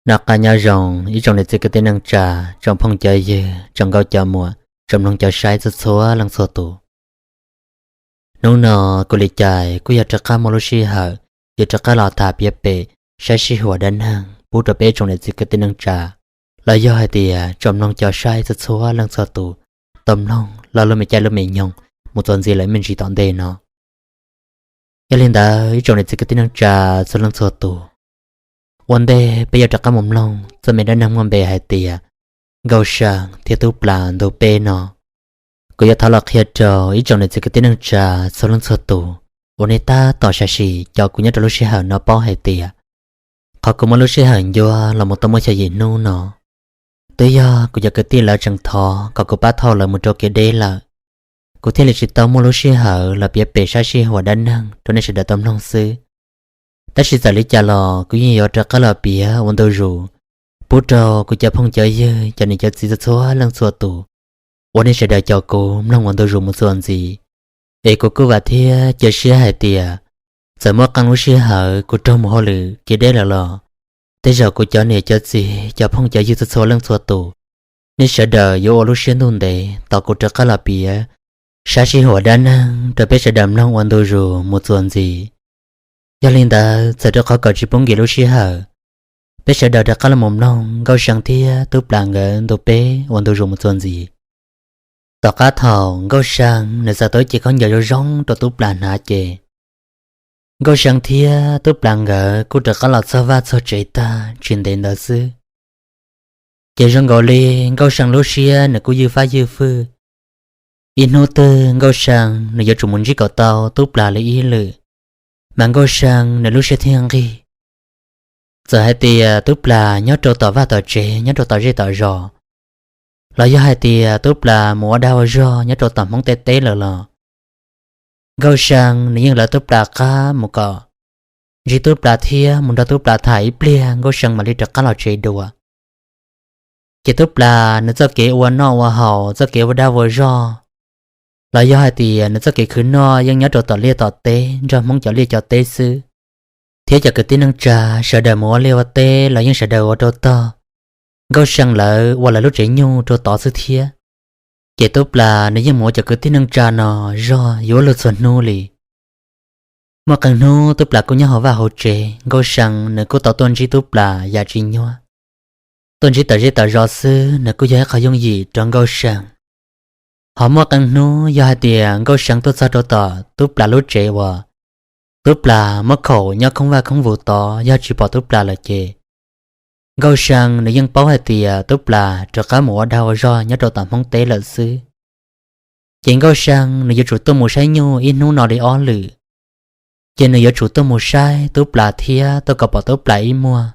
Noj qab nyob zoo ib tsoom niam txiv kwv tij neej tsa, tsoom phooj cov ywg, tsoom nkauj cov muam, tsoom mloog cov saib txhua txhua leej txhua tus. Hnub no kuv li cas kuj yog rov qab muaj lub sij hawm yuav rov qab los tham piav pem saib sij huam dab neeg pub rau peb tsoom niam txiv kwv tij neej tsa, los yog hais tias tsoom mloog cov saib txhua txhua leej txhua tus tau mloog los lub me caij lub me nyoog mus txuas ntxiv lawm me ntsis tom ntej no. Yog li ntawd ib tsoom niam txiv kwv tij neej tsa txhua leej txhua tus, ua ntej peb yuav rov qab mus mloog txoj me dab neeg muaj npe hais tias Nkauj See thiab Tub Plas ntu peb no, kuv yuav thov los qhia rau ib tsoom niam txiv kwv tij neej tsa txhua leej txhua tus uas nej tab tom sam sim cov kuv nyob rau lub sij hawm no paub hais tias qhov kuv muaj lub sij hawm ncua los mus tau muaj xya yim hnub no, twb yog kuv cov kwv tij lawv tseem thov kom kuv pab thauj lawv mus rau kev deb lawm, kuv thiaj li tsis tau muaj lub sij hawm los piav pem saib sij huam dab neeg rau nej sawv daws tau mloog xwb. Tab sis txawm li cas los kuv yeej yuav rov qab los piav ua ntu zus pub rau kuv cov phooj cov ywg, cov niam cov txiv txhua txhua leej txhua tus uas nej sawv daws caum kuv mloog ua ntu zus mus txuas ntxiv. Es kuv kuj vam thiab cia siab hais tias txawm muaj qee lub sij hawm kuv raug mus hauj lwm kev deb lawm los tej zaum kuv cov niam cov txiv, cov phooj cov ywg txhua txhua leej txhua tus, nej sawv daws yuav ua lub siab ntuj ntev tos kuv rov qab los piav saib sij huam dab neeg rau peb sawv daws mloog ua ntu zus mus txuas ntxiv. Yog li ntawd txawm rau qhov kom tsis pub nkim lub sij hawm, peb sawv daws rov qab los mus mloog Nkauj See thiab Tub Plas nkawd ntu peb ua ntu zus mus txuas ntxiv. Tom qab thaum Nkauj See nws txawm tau ib ce khaub ncaws zoo zoo rau Tub Plas hnav ces Nkauj See thiab Tub Plas nkawd kuj rov qab los txog vaj txog tsev tag tsis ntev ntawd xwb. Ces zoo nkaus li Nkauj See lub siab nws kuj ywj fab ywj fwj. Ib hnub twg Nkauj See nws yuav tsum mus ntsib kom tau Tub Plas li ib lwm, mas Nkauj See nws lub siab thiaj nqig. Txawm hais tias Tub Plas nyob rau tom vaj tom tsev, nyob rau tom zej tom zos, los yog hais tias Tub Plas mus ua dag ua zog nyob rau tom Hmoob tej teb lawm los Nkauj See nws yeej lawv Tub Plas qab mus kom ntsib Tub Plas thiab mus nrog Tub Plas tham ib pliag Nkauj See mam li rov qab los tsev dua. Ces Tub Plas nws txoj kev ua noj ua haus, txoj kev ua dag ua zog, los yog hais tias nws txoj kev khwv noj yeej nyob rau tom liaj tom teb nrog Hmoob cov liaj cov teb xwb, thiab cov kwv tij neej tsa sawv daws mus ua liaj ua teb los yeej sawv daws ua rau tog, Nkauj See lawv ua lawv lub tsev nyuj rau tod xwb thiab. Ces Tub Plas nws yeej mus ua cov kwv tij neej tsa no zog yuav luag txhua hnub li. Muaj qee hnub Tub Plas kuj nyob hauv vaj hauv tsev, Nkauj See nws kuj tau tuaj ntsib Tub Plas yam tsis nyuaj. Tuaj ntsib tom zej tom zos xwb nws kuj yog ib qho yooj yim rau Nkauj See. Ho muaj qee hnub yog hais tias Nkauj See tuaj txog rau tom Tub Plas lub tsev uas Tub Plas muab khaum nyob khoob vaj khoob vus tod, yog tsis pom Tub Plas lawm ces Nkauj See nws yeej paub hais tias Tub Plas rov qab mus ua dag ua zog nyob rau tom Hmoob teb lawm xwb. Ces Nkauj See nws yuav tsum tuaj mus saib nyuj ib hnub no li ob lwm. Ces nws yuav tsum tuaj mus saib Tub Plas thiab tuaj kom pom Tub Plas ib muag,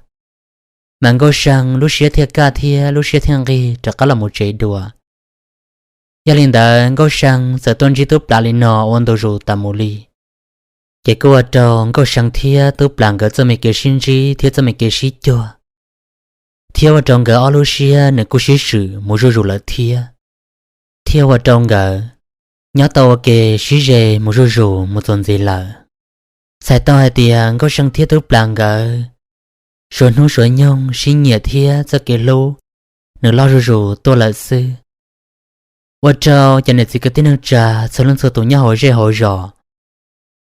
mas Nkauj See lub siab thiaj kaj thiab lub siab thiaj nqig rov qab los mus tsev dua. Yog li ntawd Nkauj See txawm tuaj ntsib Tub Plas li no ua ntu zus tas mus li. Ces kuj ua rau Nkauj See thiab Tub Plas nkawd txoj me kev sib ntsib thiab txoj me kev sib cuag, thiab ua rau nkawd ob lub siab nws kuj sib swm mus zuj zus lawm thiab, thiab ua rau nkawd nyob tau ua ke sib ze mus zuj zus mus txuas ntxiv lawm. Txhais tau hais tias Nkauj See thiab Tub Plas nkawd suav hnub suav nyoog sib nyiam thiab txoj kev hlub nws loj zuj zus tuaj lawm xwb. Ua rau cov niam txiv kwv tij neej tsa txhua leej txhua tus nyob hauv zej hauv zos,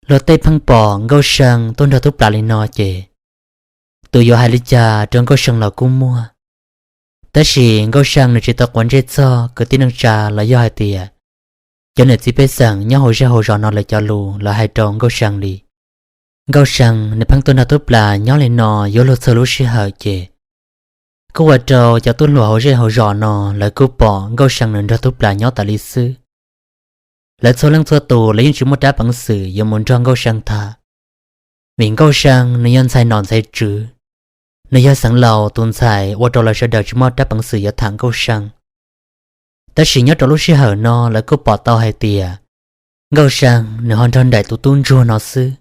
luag tej pheej pom Nkauj See tuaj nrog Tub Plas li no ces tus yuav hais li cas rau Nkauj See los kuj muaj. Tab sis Nkauj See nws tsis tau quav ntsej txog kwv tij neej tsa los yog hais tias cov niam txiv pej xeem nyob hauv zej hauv zos no lawv cov lus lawv hais rau Nkauj See li. Nkauj See nws pheej tuaj nrog Tub Plas nyob li no yuav luag txhua lub sij hawm ces kuj ua rau cov tub hluas hauv zej hauv zos no lawv kuj pom Nkauj See nws nrog Tub Plas nyob tas li xwb. Lawv txhua leej txhua tus lawv yeej tsis muaj rab peev xwm yuav mus nrog Nkauj See tham, vim Nkauj See nws yog ntxhais nom ntxhais tswv, nws yog xeev laus tus ntxhais ua rau lawv sawv daws tsis muaj rab peev xwm yuav tham Nkauj See. Tab sis nyob rau lub sij hawm no lawv kuj pom tau hais tias Nkauj See nws ho nrog nraim tus tub ntsuag no xwb.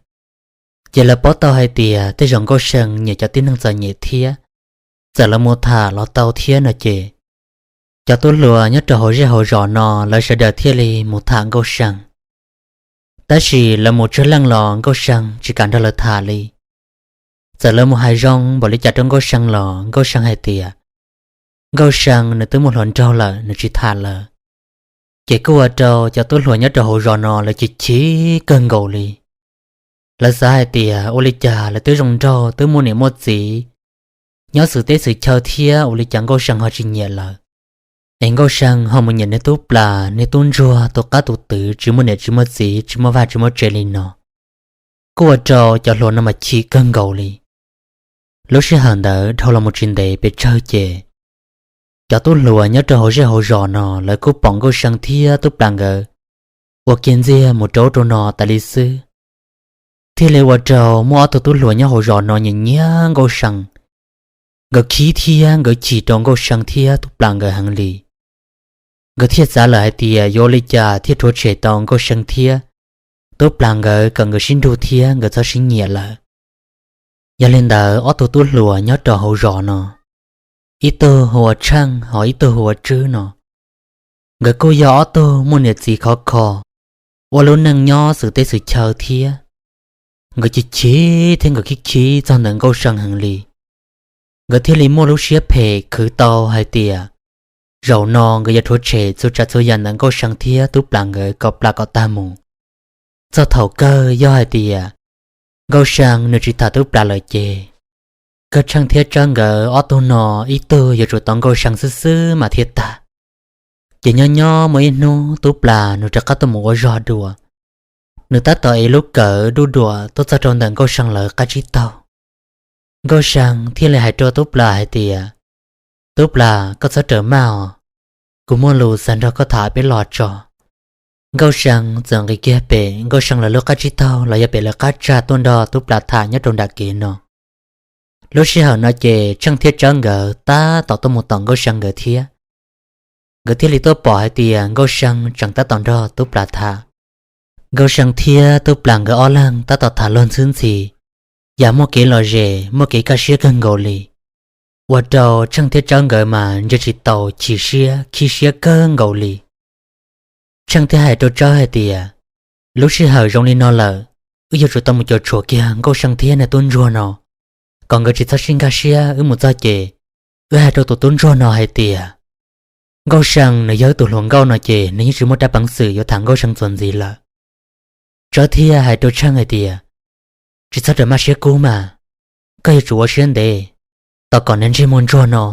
Ces lawv paub tau hais tias tej zaum Nkauj See nyiam cov tib neeg txom nyem thiab, txawm lawv mus tham los tau thiab no ces cov tub hluas nyob rau hauv zej hauv zos no lawv sawv daws thiaj li mus tham Nkauj See. Tab sis lawv mus tsawg leej los Nkauj See tsis kam nrog lawv tham li. Txawm lawv mus hais zoo npaum li cas rau Nkauj See los Nkauj See hais tias Nkauj See nws twb muaj hluas nraug lawm, nws tsis tham lawv. Ces kuj ua rau cov tub hluas nyob rau hauv zos no lawv chim chim kawg nkaus li. Lawv xav hais tias ua li cas lawv twb zoo nraug twb muaj niam muaj txiv, nyob xwm teb xwm chaw thiab ua li cas Nkauj See ho tsis nyiam lawv, es Nkauj See ho mus nyiam niag tub plas niag tub ntsuag tus qab tus twv tsis muaj niam tsis muaj txiv tsis muaj vaj tsis muaj tse li no. Kuj ua rau cov hluas no mas chim kawg nkaus li. Lub sij hawm ntawd dhau los mus tsis ntev pes tsawg ces cov tub hluas nyob rau hauv zej hauv zos no lawv kuj pom Nkauj See thiab tub plas nkawd ua kiag ntxiag mus rau ub rau no tas li xwb. Thiaj li ua rau muaj ob tug tub hluas nyob hauv zos no nyiam nyiam Nkauj See. Nkawd khib thiab nkawd chim rau Nkauj See thiab tub plas nkawd heev li. Nkawd thiaj xav lawm hais tias yuav ua li cas thiaj rhuav tshem tau Nkauj See thiab tub plas nkawd kom nkawd sib nrug thiab nkawd txhob sib nyiam lawm. Yog li ntawd ob tug tub hluas nyob rau hauv zos no, ib tug hu ua Tsheej ho ib tug hu ua Tswb no, nkawd kuj yog ob tug muaj niam txiv khov kho, ua lub neej nyob xwm teb xwm chaw thiab. Nkawd chim chim thiab nkawd khib khib txog ntawm Nkauj See heev li. Nkawd thiaj li muaj lub siab phem khwv tau hais tias zaum no nkawd yuav rhuav tshem txhua tsav txhua yam ntawm Nkauj See thiab tub plas nkawd kom plam kom tag mus. Txog thaum kawg yog hais tias Nkauj See nws tsis tham tub plas lawm ces, kawg Tsheej thiab Tsawb nkawd ob tug no ib tug yuav tsum tau Nkauj See xwb xwb mas thiaj tag. Ces nyob nyob muaj ib hnub tub plas nws rov qab tuaj mus ua zog dua. Nws tab tom ev lub kawm duj duam tuaj txog rau ntawm Nkauj See lawv qab tsib taug. Nkauj See thiaj li hais rau tub plas hais tias, Tub plas, koj txhob rawm maj os, kuv muaj lus xav nrog koj tham peb los tso. Nkauj See txawm nqis kiag pem Nkauj See lawv lub qab tsib taug los yog pem lawv qab tsag tuaj nrog tub plas tham nyob rau nram kev no. Lub sij hawm no ces Tsheej thiab Tsawb nkawd tab tom tuaj mus tom Nkauj See nkawd thiab. Nkawd thiaj li tuaj pom hais tias Nkauj See tseem tab tom nrog tub plas tham. Nkauj See thiab tub plas nkawd ob leeg tab tom tham luag ntxhwb ntxhi, yam muaj kev lom zem muaj kev kaj siab kawg nkaus li, ua rau Tsheej thiab Tsawb nkawd mas ntsia tsis taus, chim siab khib siab kawg nkaus li. Tsheej thiaj hais rau Tsawb hais tias, Lub sij hawm zoo li no lawm, wb yuav tsum tau mus cuam tshuam kiag Nkauj See thiab nws tub ntsuag no, kom nkawd tsis txhob sib nkag siab. Wb mus txog ces wb hais rau tus tub ntsuag no hais tias Nkauj See nws yog wb tus hluas nkauj no ces nws yeej tsis muaj rab peev xwm yuav tham Nkauj See txuas ntxiv lawm. Tsawb thiaj hais rau Tsheej hais tias, Tsis txhob rawm maj siab kub mas, koj yuav tsum ua siab ntev, tos kom niag ntsej muag ntsuag no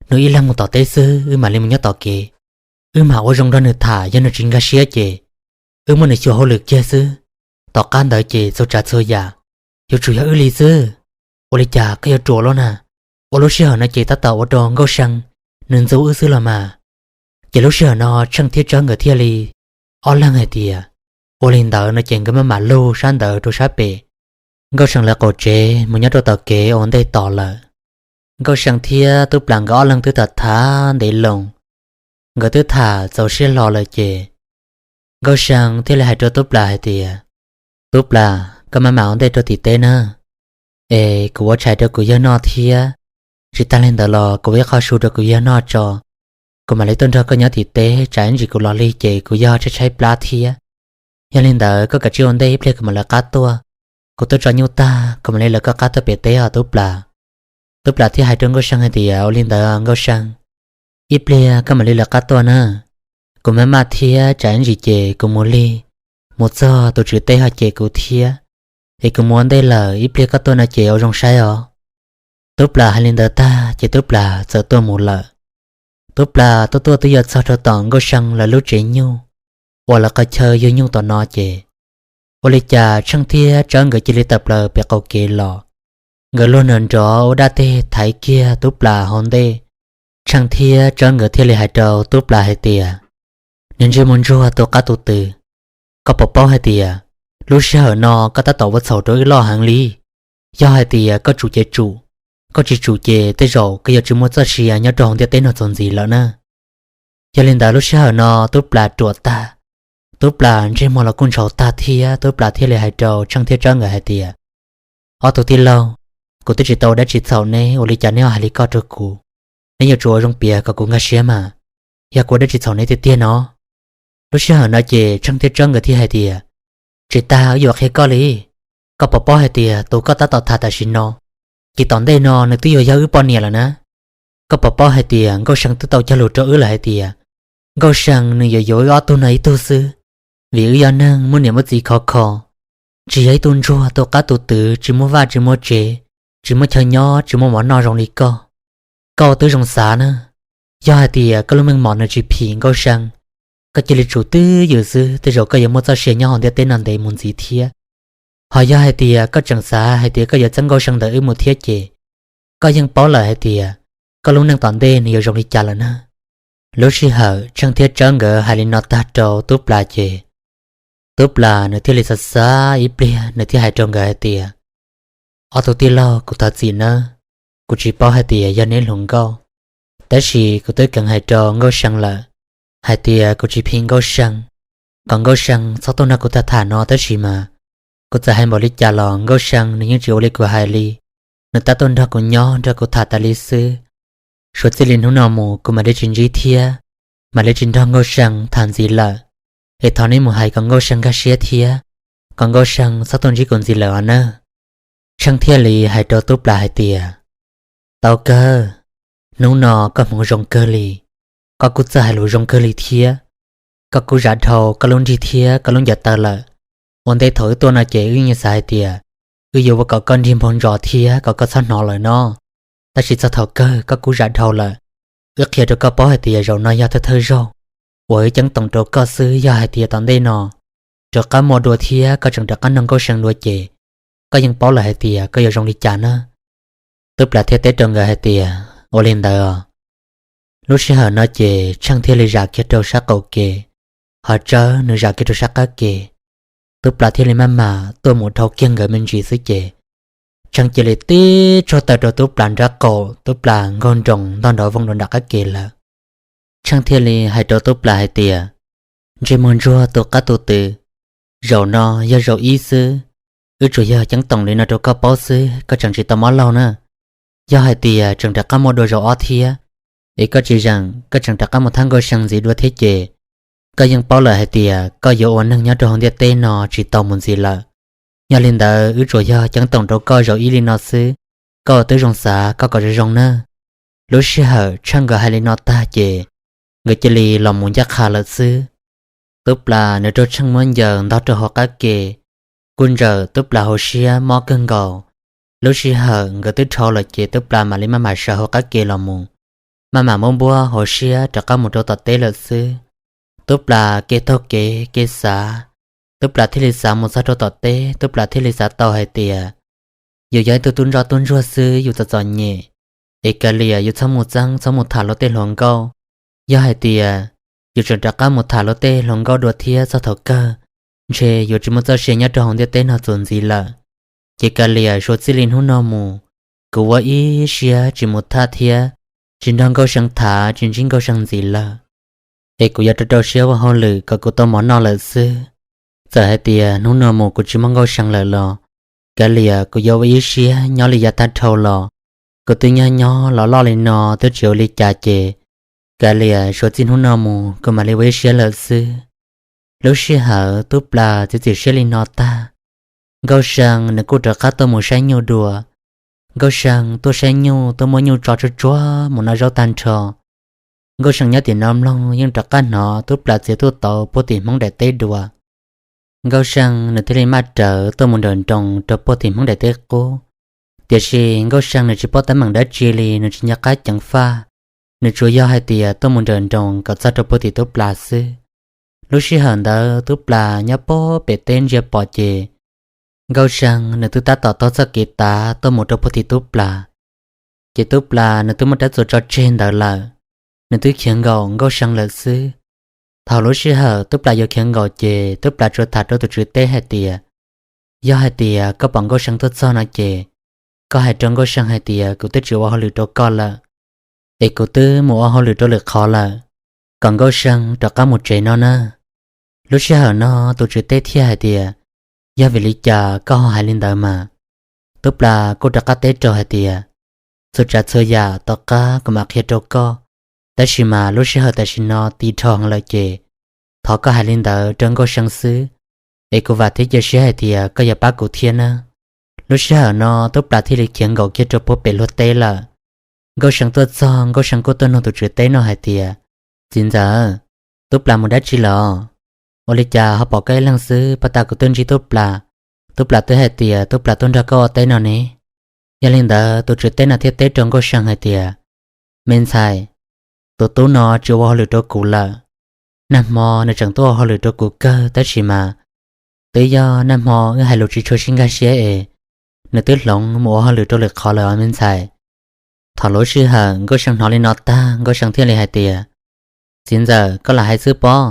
nws ib leeg mus tom teb xwb wb mam li mus nyob tom kev. Wb mam ua zoo nrog nws tham, yog nws tsis nkag siab ces wb muab nws xyuas hauj lwm kiag xwb. Tom qab ntawd ces txhua tsav txhua yam yuav tsum yog wb li xwb. Ua li cas koj yuav ruam loj na? Ua lub sij hawm no ces tab tom ua rau Nkauj See nws ntxub wb xwb los mas. Ces lub sij hawm no Tsheej thiab Tsawb nkawd thiaj li ob leeg hais tias, Ua li ntawd no ces nkawd maj mam lug sab ntawd rau sab pem Nkauj See lawv qaum tsev mus nyob rau tom kev ua ntej tos lawm. Nkauj See thiab tub plas nkawd ob leeg twb tham tham ntev loo, nkawd twb tham txaus siab hlo lawm ces Nkauj See thiaj li hais rau tub plas hais tias, Tub plas, koj maj mam ua ntej rau tim teb na, es kuv ua tshais rau kuv yawg noj thiab. Tsis tag li ntawd los kuv ua ib qho su rau kuv yawg noj tso, kuv mam li tuaj nrog koj nyob tim teb, tsam ib ntsis kuv los lig ces kuv yawg tshaib tshaib plab thiab. Yog li ntawd koj kav tsij ua ntej, ib pliag kuv mam lawv qab tuaj. Kuv tuaj tso nyuj tag kuv mam li lawv koj qab tuaj pem teb os tub plas. Tub plas thiaj hais rau Nkauj See hais tias, Ua li ntawd Nkauj See, ib pliag koj mam li lawv qab tuaj na. Kuv maj maj thiab, tsam ib ntsis ces kuv mus lig, mus txog tus tswv teb ho cem kuv thiab. Es kuv mus ua ntej lawm, ib pliag koj tuaj no ces ua zoo saib os. Tub plas hais li ntawd tag ces tub plas txawm tuaj mus lawm. Tub plas tuaj tuaj twb yuav txog rau tom Nkauj See lawv lub tsev nyuj uas lawv qhov chaw yug nyuj tom no ces, ua li cas Tsheej thiab Tsawb nkawd cia li tawm plaws pem qaum kev los. Nkawd luag nrov nrov ua dab teg thaiv kiag tub plas hauv ntej. Tsheej thiab Tsawb nkawd thiaj li hais rau tub plas hais tias, Niag ntsej muag ntsuag tus qab tus twg, koj puas paub hais tias lub sij hawm no koj tab tom ua txhaum rau wb loj heev li? Yog hais tias koj tsum ces tsum, koj tsis tsum ces tej zaum koj yuav tsis muaj txoj sia nyob rau hauv ntiaj teb no txuas ntxiv lawm na. Yog li ntawd lub sij hawm no tub plas ruam tag, tub plas ntsej muag los kuj ntshauv tag thiab, tub plas thiaj li hais rau Tsheej thiab Tsawb nkawd hais tias, Ob tug tij laug, kuv twb tsis tau ua dab tsi txhaum neb, ua li cas neb ho hais li koj rau kuv? Neb yuav tsum ua zoo piav kom kuv nkag siab mas, yog kuv ua dab tsi txhaum neb tiag tiag no. Lub sij hawm no ces Tsheej thiab Tsawb nkawd thiaj hais tias, Tsis tag, wb yuav qhia koj li. Koj puas paub hais tias tus koj tab tom tham tam sim no, Ces tom ntej no nws twb yuav yog wb poj niam lawm na. Koj puas paub hais tias Nkauj See twb tau cog lus rau wb lawm hais tias Nkauj See nws yuav yuav wb ob tug no ib tug xwb, vim wb yog neeg muaj niam muaj txiv khov kho, tsis yog ib tug ntsuag tu qab tu twv tsis muaj vaj tsis muaj tsev, tsis muaj chaw nyob tsis muaj mov noj zoo li koj. Koj twb zoo xav na, yog hais tias koj lub meej mom nws tsis phim Nkauj See, koj cia li tsum twj ywm xwb, tej zaum koj yuav muaj txoj sia nyob hauv ntiaj teb no ntev mus ntxiv thiab. Ho yog hais tias koj tseem xav hais tias koj yuav txeeb Nkauj See ntawm wb mus thiab ces koj yeej paub lawm hais tias koj lub neej tom ntej nws yuav zoo li cas lawm na. Lub sij hawm Tsheej thiab Tsawb nkawd hais li no tag rau Tub Plas ces Tub Plas nws thiaj li xav xav ib pliag nws thiaj hais rau nkawd hais tias, ob tug tij laug, kuv thov txim nawb, kuv tsis paub hais tias yog neb hluas nkauj, tab sis kuv twb kheev hais rau Nkauj See lawm hais tias kuv tsis phim Nkauj See, kom Nkauj See txhob tuaj nrog kuv tham tham no, tab sis mas kuv txawm hais npaum li cas los Nkauj See nws yeej tsis ua li kuv hais li, nws tab tuaj nrog kuv nyob nrog kuv tham tas li xwb. Suav txij li hnub no mus kuv mam li tsis ntsib thiab, mam li tsis nrog Nkauj See tham ntxiv lawm. Es thov neb mus hais kom Nkauj See nkag siab thiab, kom Nkauj See txhob tuaj ntsib kuv ntxiv lawm os nawb. Tsheej thiaj li hais rau Tub Plas hais tias, tau kawg, hnub no koj hmoov zoo kawg li, koj kuj txawj hais lus zoo kawg li thiab. Koj kuj zam dhau koj lub nrig thiab koj lub ncaws taw lawm. Ua ntej thaum wb tuaj no ces wb yeej xav hais tias wb yuav ua kom koj nrig npaug ntsos thiab kom koj txhob hnov lawm no, tab sis txog thaum kawg koj kuj zam dhau lawm. Wb qhia rau koj paub hais tias zaum no yog thawj thawj zaug uas wb ceeb toom rau koj xwb, yog hais tias tom ntej no rov qab muaj dua thiab koj tseem rov qab nrog Nkauj See dua ces koj yeej paub lawm hais tias koj yuav zoo li cas na. Tub Plas thiaj teb rau nkawd hais tias, ua li ntawd os. Lub sij hawm no ces Tsheej thiaj li zam kiag rau sab qaum ke, ho Tsawb nws zam kiag rau sab qab ke. Tub Plas thiaj li maj mam tuaj mus dhau kiag nkawd me ntsis xwb ces Tsheej cia li tib tsuag taw rau Tub Plas nrab qaum, Tub Plas nkaug nroos ntog nrov voog rau nram qab ke lawm. Tsheej thiaj li hais rau Tub Plas hais tias, ntsej muag ntsuag tu qab tu twv, zaum no yog zaum ib xwb, wb tsuas yog ceeb toom li no rau koj paub xwb, koj tseem tsis tau mob laug na. Yog hais tias tseem rov qab muaj dua zaum ob thiab, es koj tsis zeem, koj tseem rov qab mus thab Nkauj See ntxiv dua thiab ces koj yeej paub lawm hais tias koj yuav ua neeg nyob rau hauv ntiaj teb no tsis tau mus ntxiv lawm. Yog li ntawd wb tsuas yog ceeb toom rau koj zaum ib li no xwb, koj twb zoo xav koj kom zoo zoo nawb. Lub sij hawm Tsheej nkawd hais li no tag ces nkawd cia li los mus ncaj qha lawm xwb. Tub Plas nws rau Tsheej muab ncaws ntog rau hauv qab ke, kuj ntsawm Tub Plas hauv siab mob kawg nkaus. Lub sij hawm nkawd twb dhau lawm ces Tub Plas mam li maj mam sawv hauv qab ke los mus, maj mam muab npuab hauv siab rov qab mus rau tom teb lawm xwb. Tub Plas kev taug kev kev xav, Tub Plas thiaj li xav mus txog rau tom teb, Tub Plas thiaj li xav tau hais tias yus yog ib tug tub ntsoj tub ntsuag xwb yus txom txom nyem, es kav liam yus txhob mus txeeb txhob mus tham luag tej hluas nkauj. Yog hais tias yus tseem rov qab mus tham luag tej hluas nkauj dua thiab txog thaum kawg, ntshe yuav tsis muaj txoj sia nyob rau hauv ntiaj teb no txuas ntxiv lawm. Ces kav liam suav txij li hnub no mus, kuv ua ib siab tsis mus tham thiab tsis nrog Nkauj See tham tsis ntsib Nkauj See ntxiv lawm, es kuv yuav rau rau siab ua hauj lwm kom kuv tau mov noj lawm xwb. Txawm hais tias hnub no mus kuv tsis muaj Nkauj See lawm los, kav liam kuv yuav ua ib siab nyob li yav tag dhau los. Kuv twb nyob nyob los loj li no twb tsis ua li cas ces, kav liam suav txij hnub no mus kuv mam li ua ib siab lawm xwb. Lub sij hawm Tub Plas txiav txim siab li no tag, Nkauj See nws kuj rov qab tuaj mus saib nyuj dua. Nkauj See tuaj saib nyuj tuaj muab nyuj tso tsuag tsuag mus noj zaub tag nrho. Nkauj See nyob tim no mloog yeej rov qab hnov Tub Plas txiav tuaj tauv puag tim Hmoob daim teb dua. Nkauj See nws thiaj li maj rawv tuaj mus nrawm nroos rau puag tim Hmoob daim teb qub. Tiam sis Nkauj See nws tsis paub teeb meem dab tsi li, nws tsis nco qab ceev faj, nws tsuas yog hais tias tuaj mus nrawm nroos kom txog rau puag tim Tub Plas xwb. Lub sij hawm ntawd Tub Plas nyob puag pem teb ntsia pom ces Nkauj See nws twb tab tom taug txoj kev tav tuaj mus rau puag tim Tub Plas. Ces Tub Plas nws twb muab rab txuas tso tseg ntawd lawm, nws twb khiav nkaum Nkauj See lawm xwb. Thaum lub sij hawm Tub Plas yuav khiav nkaum ces Tub Plas tsuas tham rau tus tswv teb hais tias, yog hais tias koj pom Nkauj See tuaj txog no ces koj hais rau Nkauj See hais tias kuv twb tsis ua hauj lwm rau koj lawm, es kuv twb mus ua hauj lwm rau lwm qhov lawm, kom Nkauj See rov qab mus tsev no na. Lub sij hawm no tus tswv teb thiaj hais tias, yog vim li cas koj ho hais li ntawd mas? Tub Plas kuj rov qab teb rau hais tias, txhua tsav txhua yam tom qab kuv mam qhia rau koj, tab sis mas lub sij hawm tam sim no ti dhau heev lawm ces thov koj hais li ntawd rau Nkauj See xwb, es kuv vam thiab cia siab hais tias koj yuav pab kuv thiab nawb. Lub sij hawm no Tub Plas thiaj li khiav nkaum kiag rau puag pem luag teb lawm. Nkauj See tuaj txog, Nkauj See kuj tuaj nug tus tswv teb no hais tias, Txiv ntxawm, Tub Plas mus dab tsi lawm? Ua li cas ho pom koj ib leeg xwb? Pab tas kuv twb ntsib Tub Plas, Tub Plas twb hais tias Tub Plas tuaj nrog koj ua teb no ne. Yog li ntawd tus tswv teb no thiaj teb rau Nkauj See hais tias, Me ntxhais, tus tub no tsis ua hauj lwm rau kuv lawm. Nag hmo nws tseem tuaj ua hauj lwm rau kuv kawg tab sis mas twb yog nag hmo wb hais lus tsis tshua sib nkag siab es nws twb hloov mus ua hauj lwm rau lwm qhov lawm os me ntxhais. Thaum lub sij hawm Nkauj See hnov li no tag, Nkauj See thiaj li hais tias, Txiv ntxawm, koj lam hais xwb pob.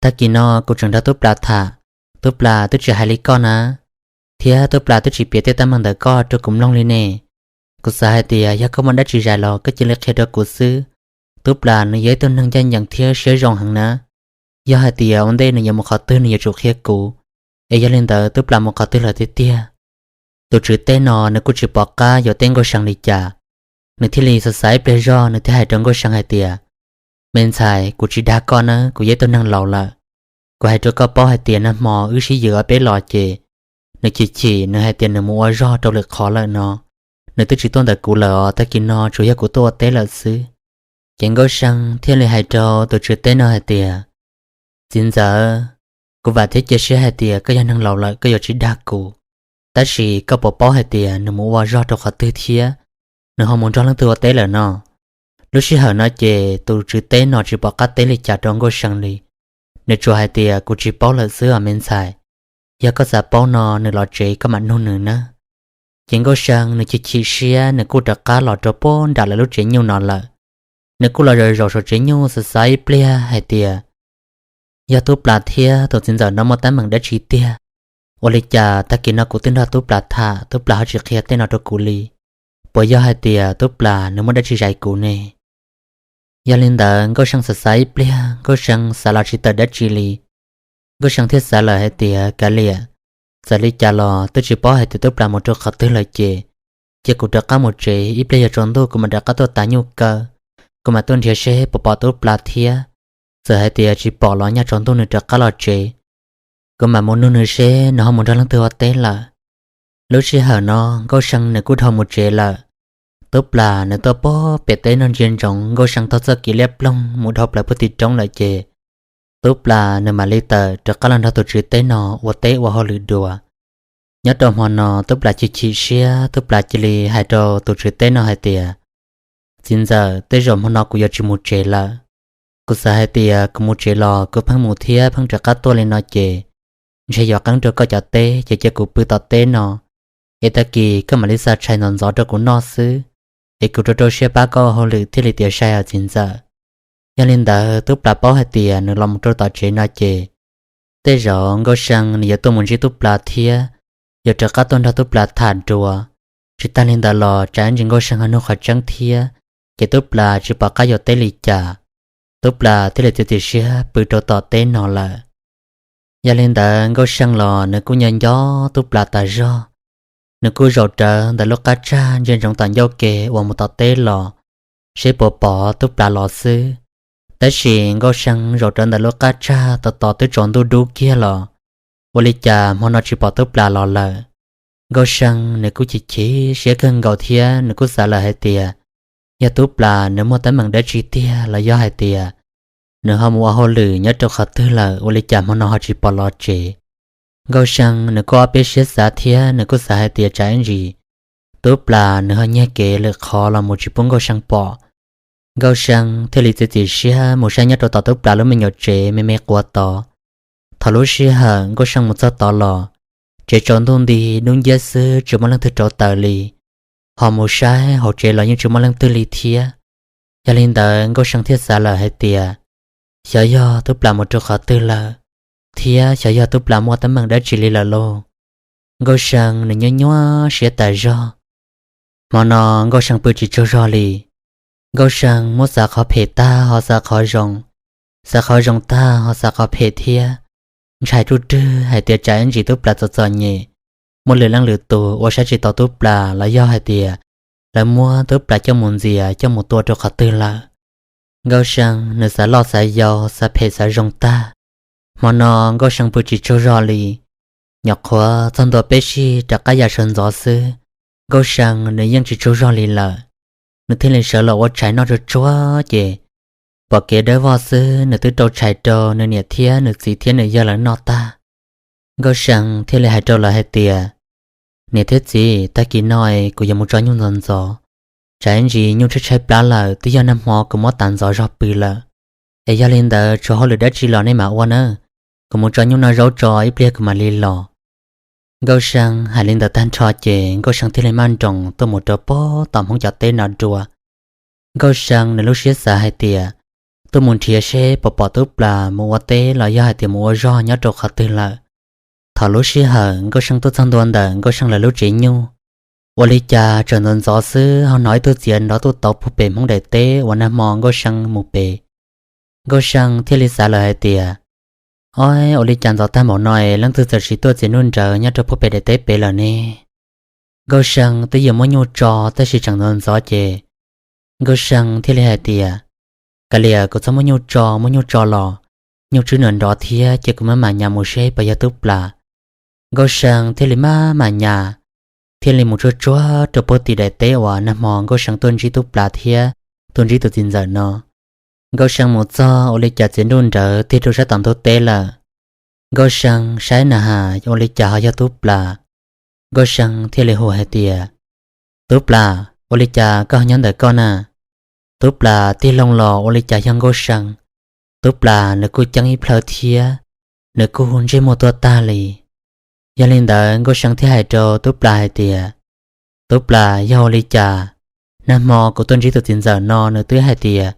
Tag kis no kuv tseem nrog Tub Plas tham, Tub Plas twb tsis hais li koj na, thiab Tub Plas twb tsis piav tej teeb meem ntawm koj rau kuv mloog li ne. Kuv xav hais tias yog koj muaj dab tsi zais los koj cia li qhia rau kuv xwb. Tub Plas nws yog ib tug neeg ncaj ncees thiab siab zoo heev na. Yog hais tias ua ntej nws yuav mus qhov twg nws yuav tsum qhia kuv, es yog li ntawd Tub Plas mus qhov twg lawm tiag tiag? Tus tswv teb no nws kuj tsis pom qab yuav teb Nkauj See li cas, nws thiaj li xav xav ib pliag zog nws thiaj hais rau Nkauj See hais tias, Me ntxhais, kuv tsis dag koj na, kuv yog ib tug neeg laus lawm. Kuv hais rau koj paub hais tias nag hmo wb sib yws ob peb los ces nws chim chim, nws hais tias nws mus ua zog rau lwm qhov lawm no. Nws twb tsis tuaj ntawm kuv lawm os, tag kis no tsuas yog kuv tuaj ua teb lawm xwb. Ces Nkauj See thiaj li hais rau tus tswv teb no hais tias, Txiv ntxawm, kuv vam thiab cia siab hais tias koj yog neeg laus lawm koj yuav tsis dag kuv, tab sis koj puas paub hais tias nws mus ua zog rau qhov twg thiab nws ho mus nrog leej twg ua teb lawm no? Lub sij hawm no ces tus tswv teb no tsis pom qab teb li cas rau Nkauj See li. Nws tsuas hais tias, Kuv tsis paub lawm xwb os me ntxhais. Yog koj xav paub no nws los tsev koj mam nug nws nawb. Ces Nkauj See nws chim chim siab nws kuj rov qab los rau puag nram lawv lub tsev nyuj no lawm. Nws kuj los zaum zaum saum tsev nyuj xav xav ib pliag hais tias, Yog Tub Plas thiab tus txiv ntxawm no muaj teeb meem dab tsi tiag? Ua li cas tag kis no kuv twb nrog Tub Plas tham, Tub Plas ho tsis qhia tej no rau kuv li? Puas yog hais tias Tub Plas nws muaj dab tsi zais kuv ne? Yog li ntawd Nkauj See xav xav ib pliag, Nkauj See xav los tsis tawm dab tsi li. Nkauj See thiaj xav lawm hais tias, Kav liam, txawm li cas los twb tsis paub hais tias Tub Plas mus rau qhov twg lawm ces cia kuv rov qab mus tsev, ib pliag yog tsaus ntuj kuv mam rov qab tuaj tav nyuj kaw, kuv mam tuaj nrhiav seb puas pom Tub Plas thiab. Txawm hais tias tsis pom los nyaj tsaus ntuj nws rov qab los tsev, kuv mam mus nug nws seb nws ho mus nrog leej twg ua teb lawm. Lub sij hawm no Nkauj See nws kuj dhau mus tsev lawm. Tub Plas nws tuaj puag pem teb no ntsia ntsoov Nkauj See taug txoj kev liab ploog mus dhau plaws puag tim roob lawm ces Tub Plas nws mam li tawm rov qab los nrog tus tswv teb no ua teb ua hauj lwm dua. Nyob rau hmo no Tub Plas chim chim siab, Tub Plas cia li hais rau tus tswv teb no hais tias, Txiv ntxawm, tej zaum hmo no kuv yuav tsis mus tsev lawm. Kuv xav hais tias kuv mus tsev los kuv pheej mus thiab pheej rov qab tuaj li no ces ntshe yuav qeeb rau koj cov teb, ces cia kuv pw tom teb no, es tag kis koj mam li xa tshais ntxov ntxov rau kuv noj xwb, es kuv rau rau siab pab koj ua hauj lwm thiaj li tiav sai os txiv ntxawm. Yog li ntawd Tub Plas paub hais tias nws los mus rau tom tsev no ces tej zaum Nkauj See nws yuav tuaj mus ntsib Tub Plas thiab yuav rov qab tuaj nrog Tub Plas tham dua. Tsis tag li ntawd los tsam ntsis Nkauj See ho nug qhov tseeb thiab, ces Tub Plas tsis pom qab yuav teb li cas, Tub Plas thiaj li txiav txim siab pw rau tom teb no lawm. Yog li ntawd Nkauj See los nws kuj nco nco Tub Plas tas zog. Nws kuj zaum rawv ntawm lub qab tsag ntsia ntsoov tom ncauj ke uas mus tom teb los, seb puas pom Tub Plas los xwb. Tab sis Nkauj See zaum rawv ntawm lub qab tsag tos tos twb tsaus ntuj dub kiag los, ua li cas hmo no tsis pom Tub Plas los lawm. Nkauj See nws kuj chim chim siab kawg nkaus thiab nws kuj xav lawm hais tias, yog Tub Plas nws muaj teeb meem dab tsi tiag los yog hais tias nws ho mus ua hauj lwm nyob rau qhov twg lawm ua li cas hmo no ho tsis pom los tsev. Nkauj See nws kuj ob peb siab xav thiab nws kuj xav hais tias tsam ib ntsis Tub Plas nws ho nyiag kev lwm qhov los mus tsis pub Nkauj See pom. Nkauj See thiaj li txiav txim siab mus saib nyob rau tom Tub Plas lub me nyuam tsev me me quav tod. Thaum lub sij hawm Nkauj See mus txog tod los, tsev tsaus ntuj nti dub nciab xwb tsis muaj leej twg rauv taws li. Ho mus saib hauv tsev los yeej tsis muaj leej twg li thiab. Yog li ntawd Nkauj See thiaj xav lawm hais tias, xyov yog Tub Plas mus rau qhov twg lawm, thiab xyov yog Tub Plas muaj teeb meem dab tsi li lawm lauj. Nkauj See nws nyuaj nyuaj siab tas zog. Hmo no Nkauj See pw tsis tsaug zog li. Nkauj See muab xav qhov phem tag ho xav qhov zoo, xav qhov zoo tag ho xav qhov phem thiab. Ntshai ruj rwg hais tias tsam ib ntsis Tub Plas txom txom nyem, muaj lwm leej lwm tus ua saib tsis taus Tub Plas los yog hais tias lawv muab Tub Plas coj mus ntxias coj mus tua rau qhov twg lawm. Nkauj See nws xav loj xav yau xav phem xav zoo tag. Hmo no Nkauj See pw tsis tsaug zog li. Nyuam qhuav txog ntua peb sij rov qab ya sawv ntxov xwb, Nkauj See nws yeej tsis tsaug zog li lawm. Nws thiaj li sawv los ua tshais noj tsuag tsuag ces pom kev dawb vog xwb nws twb rau tshais rau nws niam thiab nws txiv thiab nws yawg lawv noj tag. Nkauj See thiaj li hais rau lawv hais tias, Niam thiab txiv, tag kis no kuv yuav mus tso nyuj ntxov ntxov. Tsam ntsis nyuj tshaib tshaib plab lawm twb yog nag hmo kuv muab tav ntxov zog pw lawm. Es yog li ntawd tsuas hauj lwm dab tsi los nej mam ua nawb. Kuv mus tso nyuj noj zaub tso ib pliag kuv mam li los. Nkauj See hais li ntawd tag nrho ces Nkauj See thiaj li maj nroos tuaj mus rau pem tom Hmoob cov teb no dua. Nkauj See nws lub siab xav hais tias, tuaj mus nrhiav seb puas pom Tub Plas mus ua teb los yog hais tias mus ua zog nyob rau qhov twg lawm. Thaum lub sij hawm Nkauj See tuaj txog ntua ntawm Nkauj See lawv lub tsev nyuj, ua li cas tseem ntxov ntxov xwb ho hnov ib tug txiav nrov tuaj tauv puag pem Hmoob daim teb uas nag hmo Nkauj See mus pem. Nkauj See thiaj li xav lawm hais tias, ob, ua li cas ntxov tag npaum no es leej twg txawm sim tuaj txiav nruj nrawv nyob rau puag pem daim teb pem lawm ne? Nkauj See twb yuav muab nyuj tso tab sis tseem ntxov ntxov ces Nkauj See thiaj li hais tias, kav liam kuv txhob muab nyuj tso, muab nyuj tso los nyuj tswb nrov nrov thiab ces kuv mam mam nyas mus seb puas yog Tub Plas. Nkauj See thiaj li mam mam nyas, thiaj li mus tsuag tsuag rau puag tim daim teb uas nag hmo Nkauj See tuaj ntsib Tub Plas thiab tuaj ntsib tus txiv ntxawm no. Nkauj See mus txog ua li cas txiav nruj nrawv tig rau sab tom ntug teb lawm. Nkauj See saib na has ua li cas ho yog Tub Plas. Nkauj See thiaj li hu hais tias, Tub Plas, ua li cas koj ho nyob ntawm koj na? Tub Plas tig loo los ua li cas yog Nkauj See. Tub Plas nws kuj ceeb ib plhaw thiab, nws kuj ntsej muag tuag tag li. Yog li ntawd Nkauj See thiaj hais rau Tub Plas hais tias, Tub Plas, yog ua li cas nag hmo kuv tuaj ntsib tus txiv ntxawm no nws twb hais tias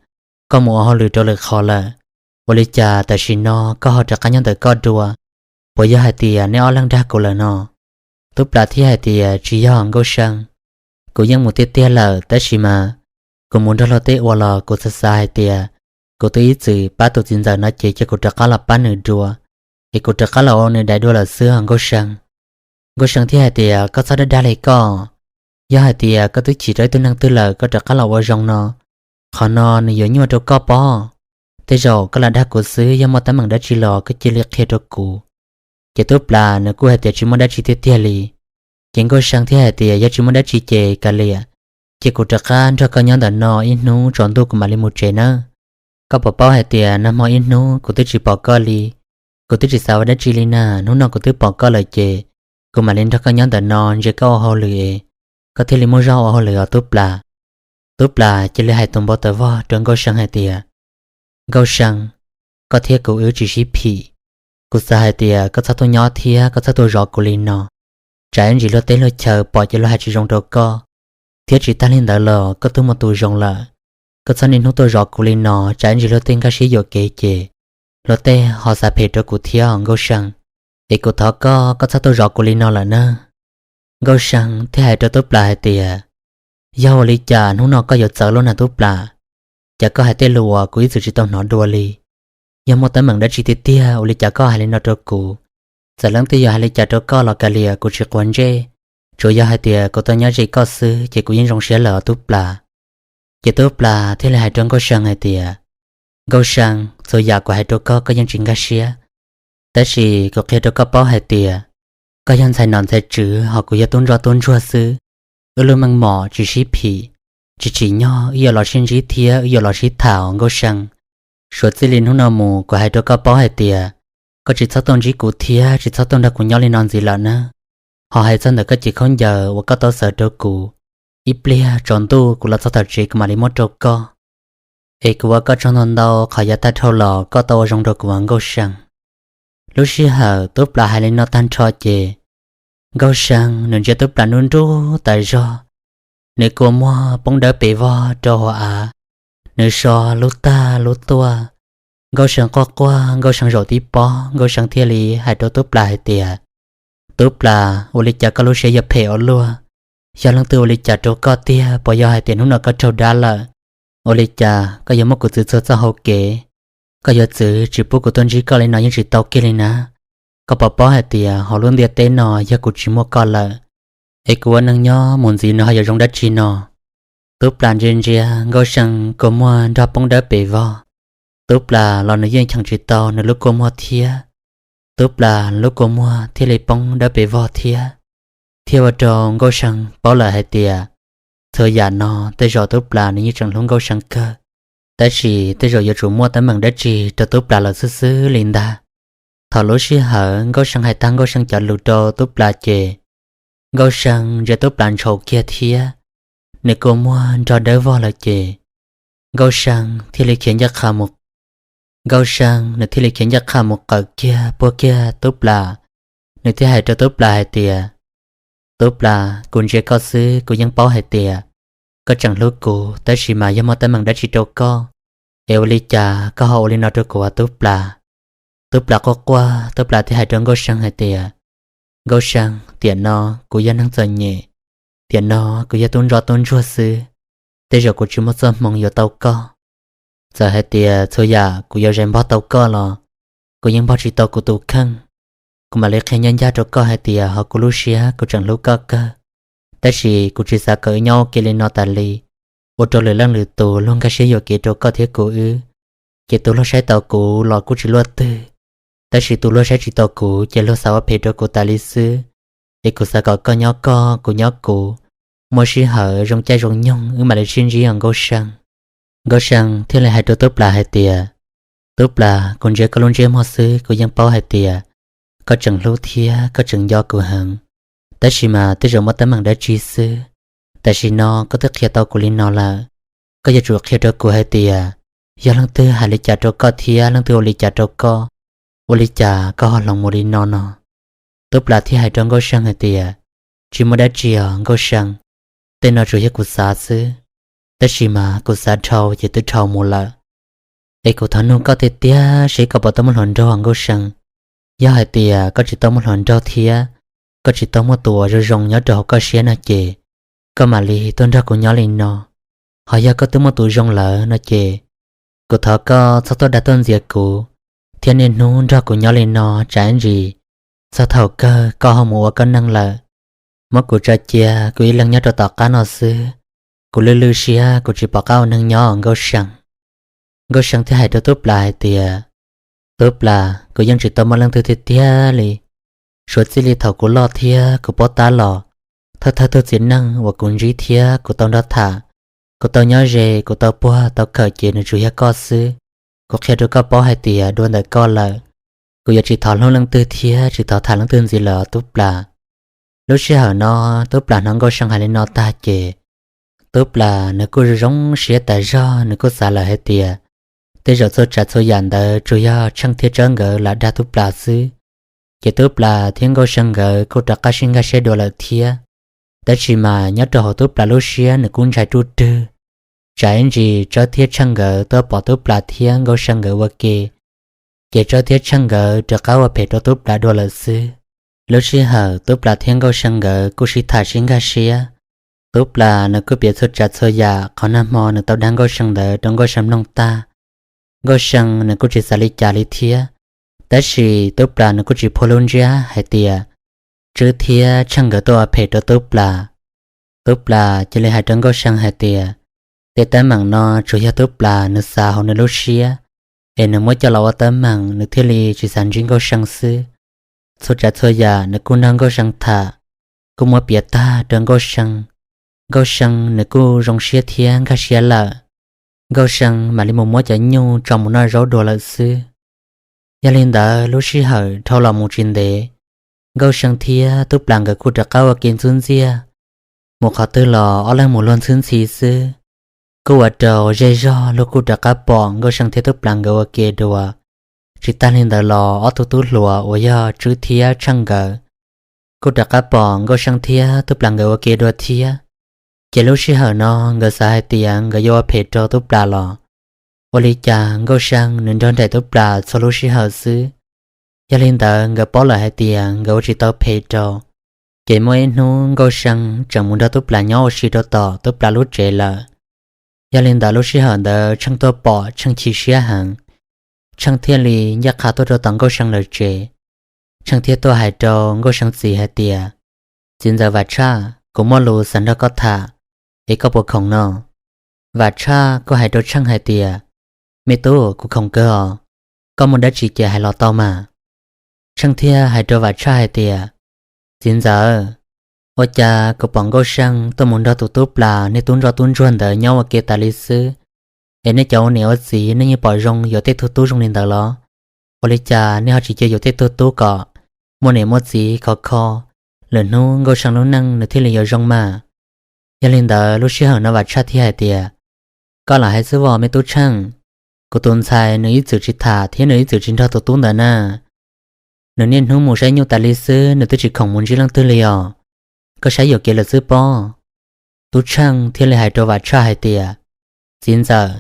koj mus ua hauj lwm rau lwm qhov lawm, ua li cas tam sim no koj ho rov qab nyob ntawm koj dua? Puas yog hais tias neb ob leeg dag kuv lawm no? Tub Plas thiaj hais tias, tsis yog Nkauj See, kuv yeej mus tiag tiag lawm tab sis mas kuv mus nrog luag tej ua los kuv xav xav hais tias kuv twb ib txwm pab tus txiv ntxawm no ces cia kuv rov qab los pab nws dua, es kuv rov qab los ua nws daim dua lawm xwb os Nkauj See. Nkauj See thiaj hais tias, koj txhob dag dag li koj, yog hais tias koj twb chim rau ib tug neeg twg lawm koj rov qab los ua zoo no, qhov no nws yuav nyuaj rau koj pob. Tej zaum koj lam dag kuv xwb, yog muaj teeb meem dab tsi los koj cia li qhia rau kuv. Ces Tub Plas nws kuj hais tias tsis muaj dab tsi tiag tiag li. Ces Nkauj See thiaj hais tias, yog tsis muaj dab tsi ces kav liam, cia kuv rov qab nrog koj nyob ntawm no ib hnub tsaus ntuj kuv mam li mus tsev nawb. Koj puas paub hais tias nag hmo ib hnub kuv twb tsis pom koj li, kuv twb tsis xav ua dab tsi li na, hnub no kuv twb pom koj lawm ces kuv mam li nrog koj nyob ntawm no ntsia koj ua hauj lwm es koj thiaj li muaj zog ua hauj lwm os Tub Plas. Tub Plas cia li hais tus npau taws vog rau Nkauj See hais tias, Nkauj See, koj thiab kuv wb tsis sib phim. Kuv xav hais tias koj txhob tuaj nyob thiab koj txhob tuaj zov kuv li no, tsam ib ntsis luag teb luag chaw pom ces luag hais tsis zoo rau koj, thiab tsis tag li ntawd los koj twb muaj tus zoo lawm. Koj txhob niaj hnub tuaj zov kuv li no, tsam ib ntsis luag tej nkag siab yuam kev ces luag tej ho xav phem rau kuv thiab os Nkauj See. Es kuv thov koj, koj txhob tuaj zov kuv li no lawm nawb. Nkauj See thiaj hais rau Tub Plas hais tias, yog ua li cas hnub no koj yuav txawv luaj na Tub Plas? Cas koj hais tej lus uas kuv ib txwm tsis tau hnov dua li? Yog muaj teeb meem dab tsi tiag tiag ua li cas koj hais li no rau kuv? Txawm leej twg yuav hais li cas rau koj los kav liam kuv tsis quav ntsej, tsuas yog hais tias kuv tau nyob ze koj xwb ces kuv yeej zoo siab lawm os Tub Plas. Ces Tub Plas thiaj li hais rau Nkauj See hais tias, Nkauj See, txhua yam kuv hais rau koj koj yeej tsis nkag siab, tab sis kuv qhia rau koj paub hais tias koj yog ntxhais nom ntxhais tswv ho kuv yog tub ntsoj tub ntsuag xwb. Wb lub meej mom tsis sib phim, tsis tsim nyog wb yuav los sib ntsib thiab wb yuav los sib tham os Nkauj See. Suav txij li hnub no mus kuv hais rau koj paub hais tias koj tsis txhob tuaj ntsib kuv thiab tsis txhob tuaj nrog kuv nyob li no ntxiv lawm nawb. Ho hais txog ntawm koj cev khaub ncaws uas koj tau xaws rau kuv, ib pliag tsaus ntuj kuv los txog tom tsev kuv mam li muab rau koj. Es kuv ua koj tsaug ntau ntau qhov yav tag dhau los koj tau ua zoo rau kuv os Nkauj See. Lub sij hawm Tub Plas hais li no tag nrho ces Nkauj See nws ntsia Tub Plas nruj nruj tas zog, nws kua muag poob dawb pes vog rau hauv av, nws so lub tag lub tuaj. Nkauj See quaj quaj, Nkauj See zaum tib pob, Nkauj See thiaj li hais rau Tub Plas hais tias, Tub Plas, ua li cas koj lub siab yuav phem ua luaj? Yog leej twg ua li cas rau koj tiag? Puas yog hais tias hnub no koj raug dab lawm? Ua li cas koj yuav muab kuv txwv txhua txoj hau kev? Koj yuav txwv tsis pub kuv tuaj ntsib koj li no yeej tsis tau kiag li na. Koj puas paub hais tias hauv lub ntiaj teb no yog kuv tsis muaj koj lawm, es kuv ua neeg nyob mus ntxiv nws ho yuav zoo dab tsi no? Tub Plas ntsia ntsia Nkauj See kua muag nrog poob dawb pes vog. Tub Plas los nws yeej cheem tsis tau nws lub kua muag thiab. Tub Plas lub kua muag thiaj li poob dawb pes vog thiab, thiaj ua rau Nkauj See paub lawm hais tias txhua yam no tej zaum Tub Plas nws yeej tseem hlub Nkauj See kawg, tab sis tej zaum yuav tsum muaj teeb meem dab tsi rau Tub Plas lawm xwb xwb li ntag. Thaum lub sij hawm Nkauj See hais tag Nkauj See cov lus rau Tub Plas ces Nkauj See ntsia Tub Plas ntshaus kiag thiab, nws kua muag nrog dawb vog lawm ces Nkauj See thiaj li khiav ncaj qha mus Nkauj See nws thiaj li khiav ncaj qha mus qawm kiag puag kiag Tub Plas. Nws thiaj hais rau Tub Plas hais tias, Tub Plas, kuv ntsia koj xwb kuv yeej paub hais tias koj tseem hlub kuv, tab sis mas yog muaj teeb meem dab tsi rau koj es ua li cas koj ho ua li no rau kuv as Tub Plas? Tub Plas quaj quaj, Tub Plas thiaj hais rau Nkauj See hais tias, Nkauj See, tiam no kuv yog neeg txom nyem, tiam no kuv yog tub ntsuag tub ntsuag xwb, tej zaum kuv tsis muaj txoj hmoo yuav tau koj. Txawm hais tias txhua yam kuv yuav zais npog tau koj los kuv yeej npog tsis tau kuv tus kheej. Kuv mam li qhia ncaj ncaj rau koj hais tias ho kuv lub siab kuv tseem hlub koj kawg, tab sis kuv tsis xav kom wb nyob ua ke li no tas li, ua rau lwm leej lwm tus luag nkag siab yuam kev rau koj thiab kuv wb. Ces tus luag saib tau kuv los kuj tsis luaj twg, tab sis tus luag saib tsis tau kuv ces luag xav ua phem rau kuv tas li xwb. Es kuv xav kom koj nyob koj, kuv nyob kuv, muaj sij hawm zoo caij zoo nyoog wb mam li sib ntsib os Nkauj See. Nkauj See thiaj li hais rau Tub Plas hais tias, Tub Plas, kuv ntsia koj lub ntsej muag xwb kuv yeej paub hais tias koj tseem hlub thiab koj tseem nco kuv heev, tab sis mas tej zaum muaj teeb meem dab tsi xwb. Tam sim no koj twb qhia tau kuv li no lawm, koj yuav tsum qhia rau kuv hais tias yog leej twg hais li cas rau koj thiab leej twg ua li cas rau koj, ua li cas koj ho hloov mus li no no. Tub Plas thiaj hais rau Nkauj See hais tias, Tsis muaj dab tsi os Nkauj See, tej no tsuas yog kuv xav xwb, tab sis mas kuv xav dhau ces twb dhau mus lawm. Es kuv thov nug koj tiag tiag seb koj puas tau muaj hluas nraug Nkauj See? Yog hais tias koj tsis tau muaj hluas nraug thiab koj tsis tau muaj tus uas zoo zoo nyob rau hauv koj siab no ces koj mam li tuaj nrog kuv nyob li no. Ho yog koj twb muaj tus zoo lawm no ces kuv thov koj txhob tuaj dag tuaj ntxias kuv, thiab niaj hnub nrog kuv nyob li no tsam ib ntsis txog thaum kawg koj ho mus ua koj neej lawm. Muab kuv tso cia kuv ib leeg nyob rau tom qab no xwb, kuv lwj lwj siab kuv tsis pom qab ua neeg nyob os Nkauj See. Nkauj See thiaj hais rau Tub Plas hais tias, Tub Plas, kuv yeej tsis tau muaj leej twg tiag tiag li. Suav txij li thaum kuv loj thiab kuv paub tab los, thawj thawj tug txiv neej uas kuv ntsib thiab kuv tau nrog tham, kuv tau nyob ze, kuv tau puag tau khawm ces nws tsuas yog koj xwb. Kuv qhia rau koj paub hais tias dua ntawm koj lawm, kuv yuav tsis thov hlub leej twg thiab tsis thov tham leej twg ntxiv lawm os Tub Plas. Lub sij hawm no Tub Plas hnov Nkauj See hais li no tag ces Tub Plas nws kuj zoo siab tas zog, nws kuj xav lawm hais tias tej zaum txhua tsav txhua yam ntawd tsuas yog Tsheej thiab Tsawb nkawd lam dag Tub Plas xwb. Ces Tub Plas thiab Nkauj See nkawd kuj rov qab sib nkag siab dua lawm thiab. Tab sis mas nyob rau hauv Tub Plas lub siab nws kuj ntshai ruj rwg, tsam ib ntsis Tsawb thiab Tsheej nkawd tuaj pom Tub Plas thiab Nkauj See nkawd ua ke, ces Tsawb thiab Tsheej nkawd rov qab ua phem rau Tub Plas dua lawm xwb. Lub sij hawm Tub Plas thiab Nkauj See nkawd kuj sib tham sib nkag siab. Tub Plas nws kuj piav txhua tsav txhua yam qhov nag hmo nws tau dag Nkauj See ntawd rau Nkauj See mloog tag. Nkauj See nws kuj tsis xav li cas li thiab, tab sis Tub Plas nws kuj tsis phua lub ntsiab hais tias Tswb thiab Tsheej nkawd tuaj ua phem rau Tub Plas. Tub Plas cia li hais rau Nkauj See hais tias tej teeb meem no tsuas yog Tub Plas nws xav hauv nws lub siab, es nws muab coj los ua teeb meem nws thiaj li tsis xav ntsib Nkauj See xwb. Txhua tsav txhua yam nws kuj nrog Nkauj See tham, kuj muab piav tag rau Nkauj See. Nkauj See nws kuj zoo siab thiab nkag siab lawm. Nkauj See mam li mus muab cov nyuj tso mus noj zaub dua lawm xwb. Yog li ntawd lub sij hawm dhau los mus tsis ntev, Nkauj See thiab Tub Plas nkawd kuj rov qab ua ke ntxub ntxiaj. Mus qhov twg los ob leeg mus luag ntxhwb ntxhi xwb, kuj ua rau zej zog luag kuj rov qab pom Nkauj See thiab Tub Plas nkawd ua ke dua. Tsis tag li ntawd los ob tug tub hluas uas yog Tswb thiab Tsheej nkawd kuj rov qab pom Nkauj See thiab Tub Plas nkawd ua ke dua thiab. Ces lub sij hawm no nkawd xav hais tias nkawd yuav ua phem rau Tub Plas los ua li cas Nkauj See nws nrog nraim Tub Plas txhua lub sij hawm xwb. Yog li ntawd nkawd paub lawm hais tias nkawd ua tsis tau phem rau. Ces muaj ib hnub Nkauj See tseem mus nrog Tub Plas nyob ua si rau tom Tub Plas lub tsev lawm. Yog li ntawd lub sij hawm ntawd Tsheej tuaj pom Tsheej chim siab heev. Tsheej thiaj li ncaj qha tuaj rau tom Nkauj See lawv tsev. Tsheej thiaj tuaj hais rau Nkauj See txiv hais tias, Txiv ntxawm Vam Tshaj, kuv muaj lus xav nrog koj tham, es koj puas khoom no? Vam Tshaj kuj hais rau Tsheej hais tias, Me tub, kuv khoom kawg os, koj muaj dab tsi ces hais los tau mas. Tsheej thiaj hais rau Vam Tshaj hais tias, Txiv ntxawm, ua cas kuv pom Nkauj See tuaj mus nrog tus tub plas niag tub ntsoj tub ntsuag ntawd nyob ua ke tas li xwb, es nej cov ua niam ua txiv nej yeej pom zoo yuav tej tug tub zoo li ntawd los? Ua li cas nej ho tsis cia yuav tej tug tub kom muaj niam muaj txiv khov kho, lwm hnub Nkauj See lub neej nws thiaj li yuav zoo mas? Yog li ntawd lub sij hawm no Vam Tshaj thiaj hais tias, Koj lam hais xwb vos me tub Tsheej, kuv tus ntxhais nws ib txwm tsis tham thiab nws ib txwm tsis nrog tus tub ntawd na. Nws niaj hnub mus saib nyuj tas li xwb, nws twb tsis khoom mus ntsib leej twg li os. Koj saib yuam kev lawm xwb pob. Tub Tsheej thiaj li hais rau Vam Tshaj hais tias, Txiv ntxawm,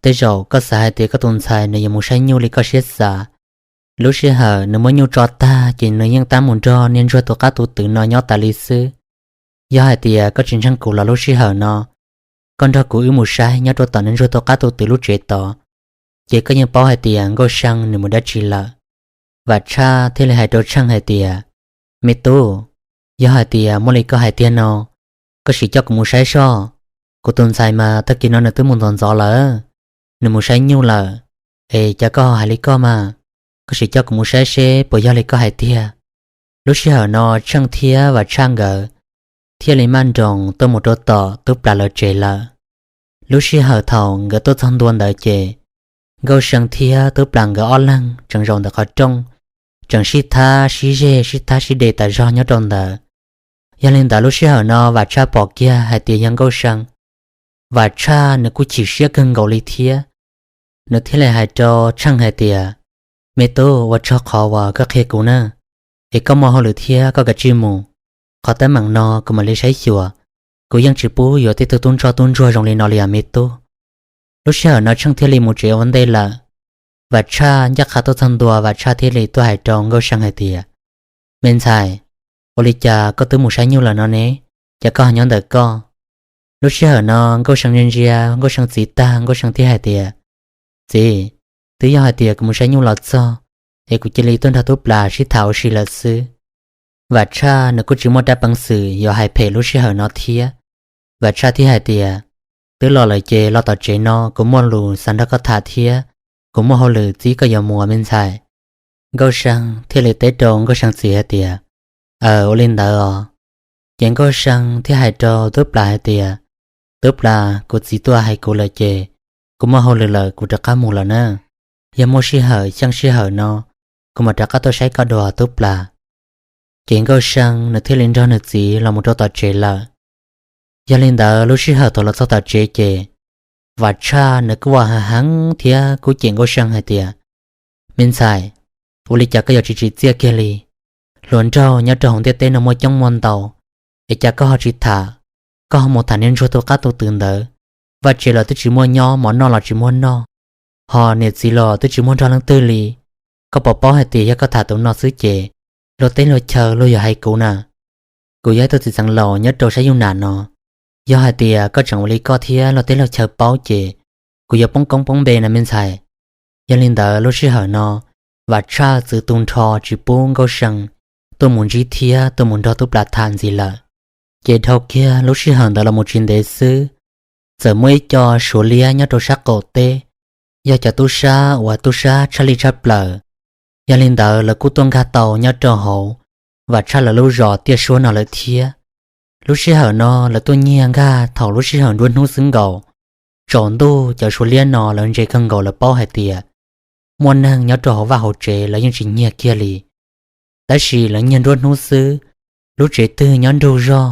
tej zaum koj xav hais tias koj tus ntxhais nws yuav mus saib nyuj li koj siab xav. Lub sij hawm nws muab nyuj tso tag ces nws yeej tab mus nrog niag ntsuag tus qab tus twm no nyob tas li xwb. Yog hais tias koj tsis ntseeg kuv los lub sij hawm no koj nrog kuv wb mus saib nyob rau tom niag ntsuag tus qab tus twm lub tsev tod, ces koj yeej paub hais tias Nkauj See nws mus dab tsi lawm. Vam Tshaj thiaj li hais rau Tsheej hais tias, Me tub, yog hais tias muaj li koj hais tiag no, koj sim coj kuv mus saib soj. Kuv tus ntxhais mas tag kis no nws twb mus ntxov ntxov lawm, nws mus saib nyuj lawm, es cas koj ho hais li koj mas? Koj sim coj kuv mus saib seb puas yog li koj hais tiag. Lub sij hawm no Tsheej thiab Vam Tshaj nkawd thiaj li maj nroos tuaj mus rau tom tub plas lawv tsev lawm. Lub sij hawm thaum nkawd tuaj txog ntua ntawd ces Nkauj See thiab tub plas nkawd ob leeg tseem zaum ntawm qhov rooj, tseem sib thab sib zeg sib thab sib de tas zog nyob rau ntawd. Yog li ntawd lub sij hawm no Vam Tshaj pom kiag hais tias yog Nkauj See, Vam Tshaj nws kuj chim siab kawg nkaus li thiab. Nws thiaj li hais rau Tsheej hais tias, Me tub, ua tsaug qhov uas koj qhia kuv na, es koj muaj hauj lwm thiab koj kav tsij mus. Qhov teeb meem no kuv mam li saib xyuas, kuv yeej tsis pub yuav tej tug tub ntsoj tub ntsuag zoo li no li os me tub. Lub sij hawm no Tsheej thiaj li mus tsev ua ntej lawm. Vam Tshaj ncaj qha tuaj txog ntua Vam Tshaj thiaj li tuaj hais rau Nkauj See hais tias, Me ntxhais, ua li cas koj twb mus saib nyuj lawm no ne, cas koj ho nyob ntawm koj? Lub sij hawm no Nkauj See ntsia ntsia Nkauj See txiv tag Nkauj See thiaj hais tias, Txiv, twb yog hais tias kuv mus saib nyuj los txog, es kuv cia li tuaj nrog tub plas sib tham ua si lawm xwb. Vam Tshaj nws kuj tsis muaj rab peev xwm yuav hais phem lub sij hawm no thiab. Vam Tshaj thiaj hais tias, Twb los lawm ces los tom tsev no, kuv muaj lus xav nrog koj tham thiab kuv muaj hauj lwm txib koj yuav mus me ntxhais. Nkauj See thiaj li teb rau Nkauj See txiv hais tias, Aw, ua li ntawd os. Ces Nkauj See thiaj hais rau tub plas hais tias, Tub plas, kuv txiv tuaj hais kuv lawm ces kuv muaj hauj lwm lawm, kuv rov qab mus lawm na. Yog muaj sij hawm xyeej sij hawm no, kuv mam rov qab tuaj saib koj dua tub plas. Ces Nkauj See nws thiaj li nrog nws txiv los mus rau tom tsev lawm. Yog li ntawd lub sij hawm thaum los txog tom tsev ces Vam Tshaj nws kuj ua heev heev thiab kuj cem Nkauj See hais tias, Me ntxhais, ua li cas koj yuav tsis tsim txiaj kiag li? Hluas nraug nyob rau hauv ntiaj teb no muaj coob muaj ntau, es cas koj ho tsis tham? Koj ho mus tham niag ntsuag tus qab tus twm ntawd, vaj tsev los twb tsis muaj nyob, mov noj los tsis muaj noj, ho niam txiv los twb tsis muaj nrog leej twg li. Koj puas paub hais tias yog koj tham tus no xwb ces luag teb luag chaw luag yuav hais kuv na. Kuv yog ib tug txiv xeev laus nyob rau sab Yus Nam no, yog hais tias koj tseem ua li koj thiab luag teb luag chaw paub ces kuv yuav poob koob poob npe na me ntxhais. Yog li ntawd lub sij hawm no Vam Tshaj txwv tu nrho tsis pub Nkauj See tuaj mus ntsib thiab tuaj mus nrog tub plas tham ntxiv lawm. Ces dhau kiag lub sij hawm ntawd los mus tsis ntev xwb, txawm muaj ib co Suav liab nyob rau sab qaum teb, yog cov tub sab uas tub sab tshaj lij tshaj plaws. Yog li ntawd lawv kuj tuaj nkag tau nyob rau hauv Vam Tshaj lawv lub zos Tiaj Suab no lawm thiab. Lub sij hawm no lawv tuaj nyiag nkag thaum lub sij hawm nruab hnub xwb nkaus. Tsaus ntuj cov Suav liab no lawv ntse kawg nkaus, lawv paub hais tias muaj neeg nyob rau hauv vaj hauv tsev lawv yeej tsis nyiag kiag li. Tab sis lawv nyiag nruab hnub xwb, lub tsev twg nyob nrug zog,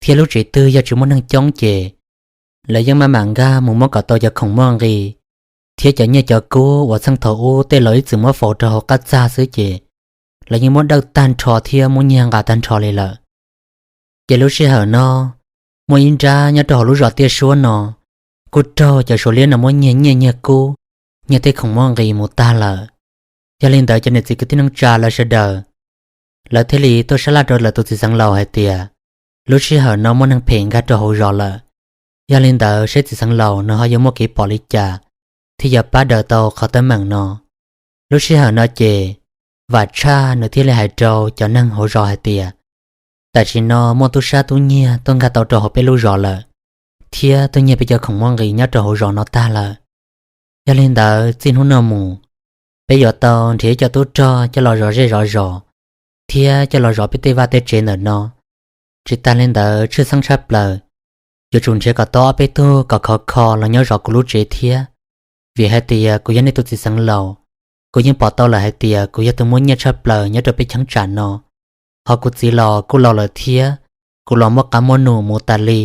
thiab lub tsev twg yog tsis muaj neeg coob ces lawv yeej maj mam nkag mus muab kom tau cov khoom muaj nqis, thiab cov nyiaj cov kub uas txheej thaum ub tej laus ib txwm muab faus rau hauv qab txag xwb ces lawv yeej muab dawj tag nrho thiab muab nyiag nqa tag nrho li lawm. Ces lub sij hawm no, muaj ib nrab nyob rau hauv lub zos Tiaj Suab no kuj raug cov Suav liab no muab nyiag nyiaj nyiag kub, nyiag tej khoom muaj nqis mus tag lawm. Yog li ntawd cov niam txiv kwv tij neej tsa lawv sawv daws, lawv thiaj li tuaj sab laj rau lawv tus txiv xeev laus hais tias, lub sij hawm no muaj neeg phem nkag rau hauv zos lawm. Yog li ntawd seb txiv xeev laus nws ho yuav muaj kev pom li cas thiaj yuav pab daws tau qhov teeb meem no. Lub sij hawm no ces Vam Tshaj nws thiaj li hais rau cov neeg hauv zos hais tias, tam sim no muaj tub sab tub nyiag tuaj nkag tau rau hauv peb lub zos lawm, thiab tuaj nyiag peb cov khoom muaj nqis nyob rau hauv zos no tag lawm. Yog li ntawd txij hnub no mus, Peb yuav tau nrhiav ib co tub rog coj los zov zej zov zos, thiab coj los zov peb tej vaj tej tsev ntawm no. Tsis tas li ntawd tshwj xeeb tshaj plaws, yuav tsum nrhiav kom tau ob peb tug kom khov kho los nyob zov kuv lub tsev thiab. Vim hais tias kuv yog nej tus txiv xeev laus, kuv yeej pom tau lawm hais tias kuv yog tus muaj nyiaj tshaj plaws nyob rau peb cheeb tsam no. Ho kuv txiv los kuj laus lawm thiab, kuv los muaj qab muaj num mus tas li,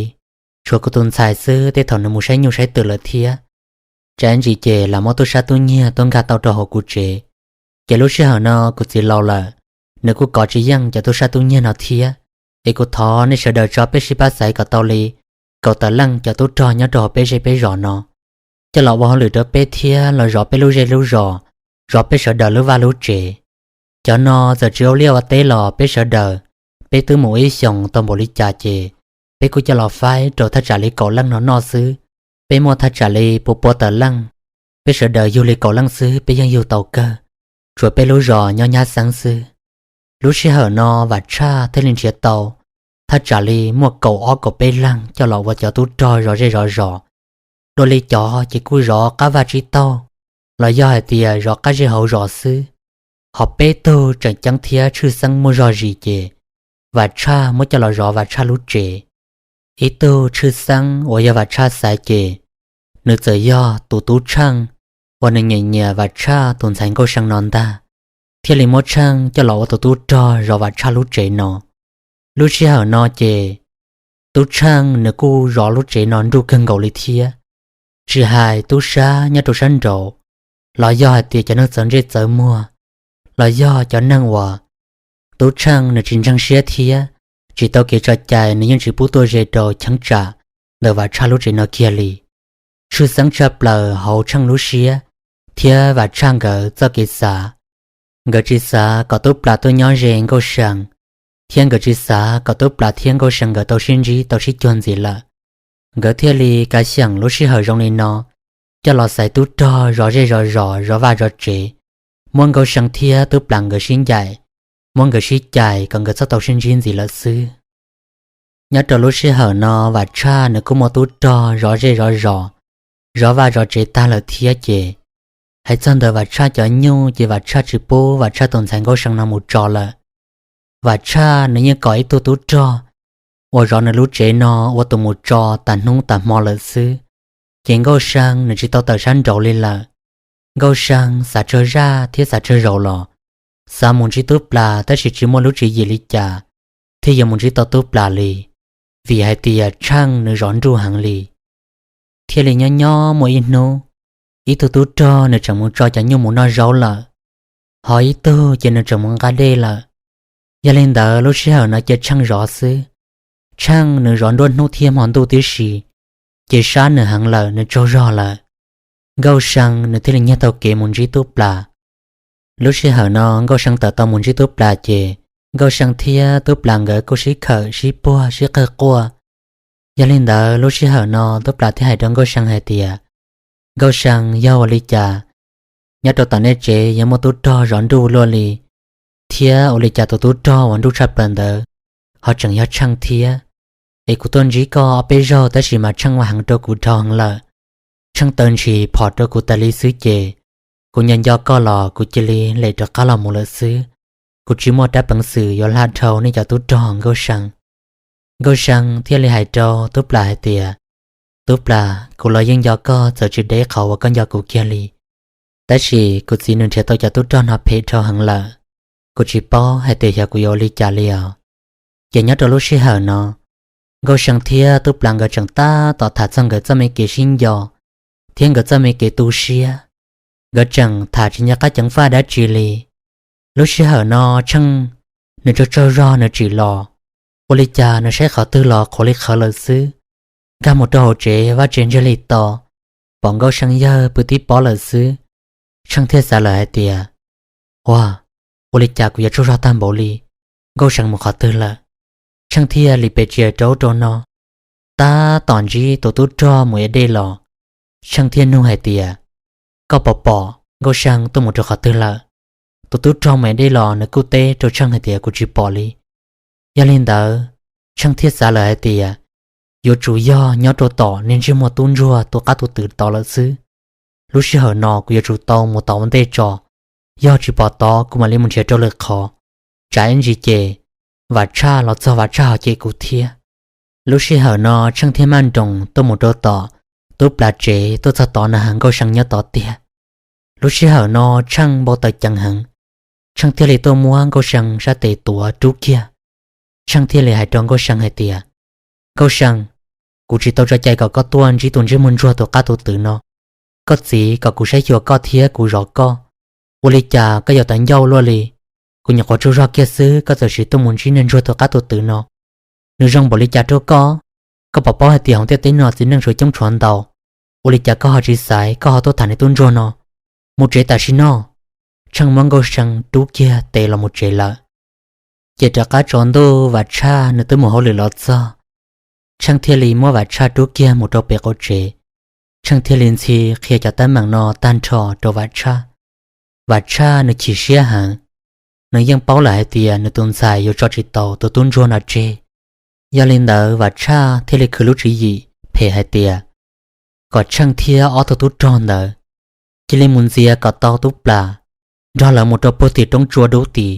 tshuav kuv tus ntxhais xwb tej thaum nws mus saib nyuj saib twm lawm thiab. Tsam ntsis ces lam muab tub sab tub nyiag tuaj nkag tau rau hauv kuv tsev. Ces lub sij hawm no kuv txiv laus lawm, nws kuj kov tsis yeej cov tub sab tub nyiag no thiab. Es kuv thov nej sawv daws tso peb sib pab xaiv kom tau li kaum tawm leej cov tub rog nyob rau hauv peb zej peb zos no, coj los ua hauj lwm rau peb thiab los zov peb lub zej lub zos, zov peb sawv daws lub vaj lub tsev. Cov no txawm tsis ua liaj ua teb los peb sawv daws, peb twb mus ib xyoos tau npaum li cas ces peb kuj coj los faib rau thaj tsam li kaum leej no noj xwb. Peb muaj thaj tsam li pua pua tawm leej, peb sawv daws yug li kaum leej xwb peb yeej yug tau kawg, tshuav peb lub zos nyob nyab xeeb xwb. Lub sij hawm no Vam Tshaj thiaj li nrhiav tau thaj tsam li muaj kaum ob kaum peb leeg coj los ua cov tub rog zov zej zov zos. Dua li cov ces kuj zov qab vaj tsib taug, los yog hais tias zov qab zej hauv zos xwb. Ho peb tug tseem ceeb thiab tshwj xeeb muaj zog zis ces Vam Tshaj muab coj los zov Vam Tshaj lub tsev. Ib tug tshwj xeeb uas yog Vam Tshaj xaiv ces nws txawm yog tus tub Tsheej uas nws nyiam nyiam Vam Tshaj tus ntxhais Nkauj See no ntag, thiaj li muab Tsheej coj los ua tus tub rog zov Vam Tshaj lub tsev no. Lub sij hawm no ces tub Tsheej nws kuj zov lub tsev no nruj kawg nkaus li thiab. Tsis hais tub sab nyob rau sab nraud, los yog hais tias cov neeg txawv ntsej txawv muag, los yog cov neeg uas tub Tsheej nws tsis ntseeg siab thiab tsis tau kev tso cai nws yeej tsis pub tuaj ze rau cheeb tsam ntawm Vam Tshaj lub tsev no kiag li. Tshwj xeeb tshaj plaws hauv Tsheej lub siab thiab Vam Tshaj nkawd txoj kev xav. Nkawd tsis xav kom Tub Plas tuaj nyob ze Nkauj See, thiab nkawd tsis xav kom Tub Plas thiab Nkauj See nkawd tau sib ntsib tau sib cuag ntxiv lawm. Nkawd thiaj li kav xyeem lub sij hawm zoo li no coj los xaiv tub rog zov zej zov zos, zov vaj zov tsev, muab Nkauj See thiab Tub Plas nkawd sib ncaim, muab nkawd sib cais kom nkawd txhob tau sib ntsib ntxiv lawm xwb. Nyob rau lub sij hawm no Vam Tshaj nws kuj muaj tub rog zov zej zov zos, zov vaj zov tsev tag lawm thiab ces hais txog ntawm Vam Tshaj cov nyuj ces Vam Tshaj tsis pub Vam Tshaj tus ntxhais Nkauj See no mus tso lawm. Vam Tshaj nws yeej kom ib tug tub rog uas zov nws lub tsev no ua tus mus tso tas hnub tas hmo lawm xwb. Ces Nkauj See nws tsis tau tawm sab nraud li lawm. Nkauj See xav tsawg zaj thiab xav tsawg zaus los xav mus ntsib Tub Plas tab sis tsis muaj lub tswv yim li cas, thiaj yuav mus ntsib tau Tub Plas li, vim hais tias Tsheej nws zov nruj heev li. Thiaj li nyob nyob muaj ib hnub, ib tug tub rog nws tseem mus tso cov nyuj mus noj zaub lawm, ho ib tug ces nws tseem mus nqa dej lawm. Yog li ntawd lub sij hawm no cia Tsheej zov xwb. Tsheej nws zov nruab hnub thiab hmo ntuj tib si, ces sab nws heev lawm nws tsaug zog lawm. Nkauj See nws thiaj li nyiag tau kev mus ntsib Tub Plas. Lub sij hawm no Nkauj See tawm tau mus ntsib Tub Plas ces Nkauj See thiab Tub Plas nkawd kuj sib khawm sib puag sib qawg quaj. Yog li ntawd lub sij hawm no Tub Plas thiaj hais rau Nkauj See hais tias, Nkauj See, yog ua li cas nyob rau tom nej tsev yuav muaj tub rog zov nruj luaj li, thiab ua li cas tus tub rog uas nruj tshaj plaws ntawd ho tseem yog Tsheej thiab? Es kuv tuaj ntsib koj ob peb zaug tab sis mas Tsheej ua heev rau kuv dhau heev lawm. Tsheej taw ntshis phom rau kuv tas li xwb ces kuv nco nco koj los kuv cia li lem rov qab los mus lawm xwb. Kuv tsis muaj rab peev xwm yuav hla dhau nej cov tub rog, Nkauj See. Nkauj See thiaj li hais rau Tub Plas hais tias, Tub Plas, kuv los yeej nco koj txawm tsis deb qhov uas koj nco kuv kiag li, tab sis kuv txiv nws nrhiav tau cov tub rog no phem dhau heev lawm. Kuv tsis paub hais tias xyov kuv yuav ua li cas li os. Ces nyob rau lub sij hawm no, Nkauj See thiab Tub Plas nkawd tseem tab tom tham txog nkawd txoj me kev sib nco thiab nkawd txoj me kev tu siab. Nkawd tseem tham tsis nco qab ceev faj dab tsi li. Lub sij hawm no Tsheej nws tsaug tsaug zog nws tsim los, ua li cas nws saib qhov twg los qhuav li qhawv lawm xwb. Nkag mus rau hauv tsev, vaj tsev ntsiag li to, pom Nkauj See yawg pw tib pob lawm xwb. Tsheej thiaj xav lawm hais tias, Ua, ua li cas kuv yuav tsaug zog tag npaum li? Nkauj See mus qhov twg lawm? Tsheej thiaj li pes tsias rau ub rau no, tab tom ntsib tus tub rog mus ev dej los. Tsheej thiaj nug hais tias, Koj puas pom Nkauj See tuaj mus rau qhov twg lawm? Tus tub rog mus ev dej los nws kuj teb rau Tsheej hais tias, Kuv tsis pom li. Yog li ntawd, Tsheej thiaj xav lawm hais tias, Yuav tsum yog nyob rau tom niag ntsej muag tub ntsuag tu qab tu twv tod lawm xwb. Lub sij hawm no kuv yuav tsum tau mus tom ua ntej tso, Yog tsis pom tod kuv mam li mus nrhiav rau lwm qhov, tsam ib ntsis ces Vam Tshaj los txog Vam Tshaj ho cem kuv thiab. Lub sij hawm no Tsheej thiaj maj nroos tuaj mus rau tom Tub Plas tsev, tuaj txog tod na Nkauj See nyob tod tiag. Lub sij hawm no Tsheej npau taws ceev heev, Tsheej thiaj li tuaj muab Nkauj See sab tes tuav rub kiag. Tsheej thiaj li hais rau Nkauj See hais tias, Nkauj See, kuv tsis tau tso cai kom koj tuaj ntsib tus ntsej muag ntsuag tus qab tus twv no. Koj txiv kom kuv saib xyuas koj thiab kuv zov koj. Ua li cas koj yuav tawv ncauj luaj li? Kuv nyuam qhuav tsaug zog kiag xwb koj txawm sim tuaj mus ntsib niag ntsuag tus qab tus twv no. Nws zoo npaum li cas rau koj? Koj puas paub hais tias hauv ntiaj teb no txiv neej tshuav coob tshuav ntau, ua li cas koj ho tsis xaiv, koj ho tuaj tham niag tub ntsuag no? Mus tsev tam sim no! Tsheej muab Nkauj See rub kiag tes los mus tsev lawm. Ces rov qab tsaus ntuj Vam Tshaj nws twb mus hauj lwm los txog, Tsheej thiaj li muab Vam Tshaj rub kiag mus rau pem qaum tsev. Tsheej thiaj li ntxhi qhia cov teeb meem no tag nrho rau Vam Tshaj. Vam Tshaj nws chim siab heev, nws yeej paub lawm hais tias nws tus ntxhais yuav tso tsis tau tus tub ntsuag no tseg. Yog li ntawd Vam Tshaj thiaj li khwv lub tswv yim phem hais tias kom Tsheej thiab ob tug tub rog ntawd cia li mus ntxias kom tau Tub Plas, nrog lawv mus rau puag tim roob tsua dub tid.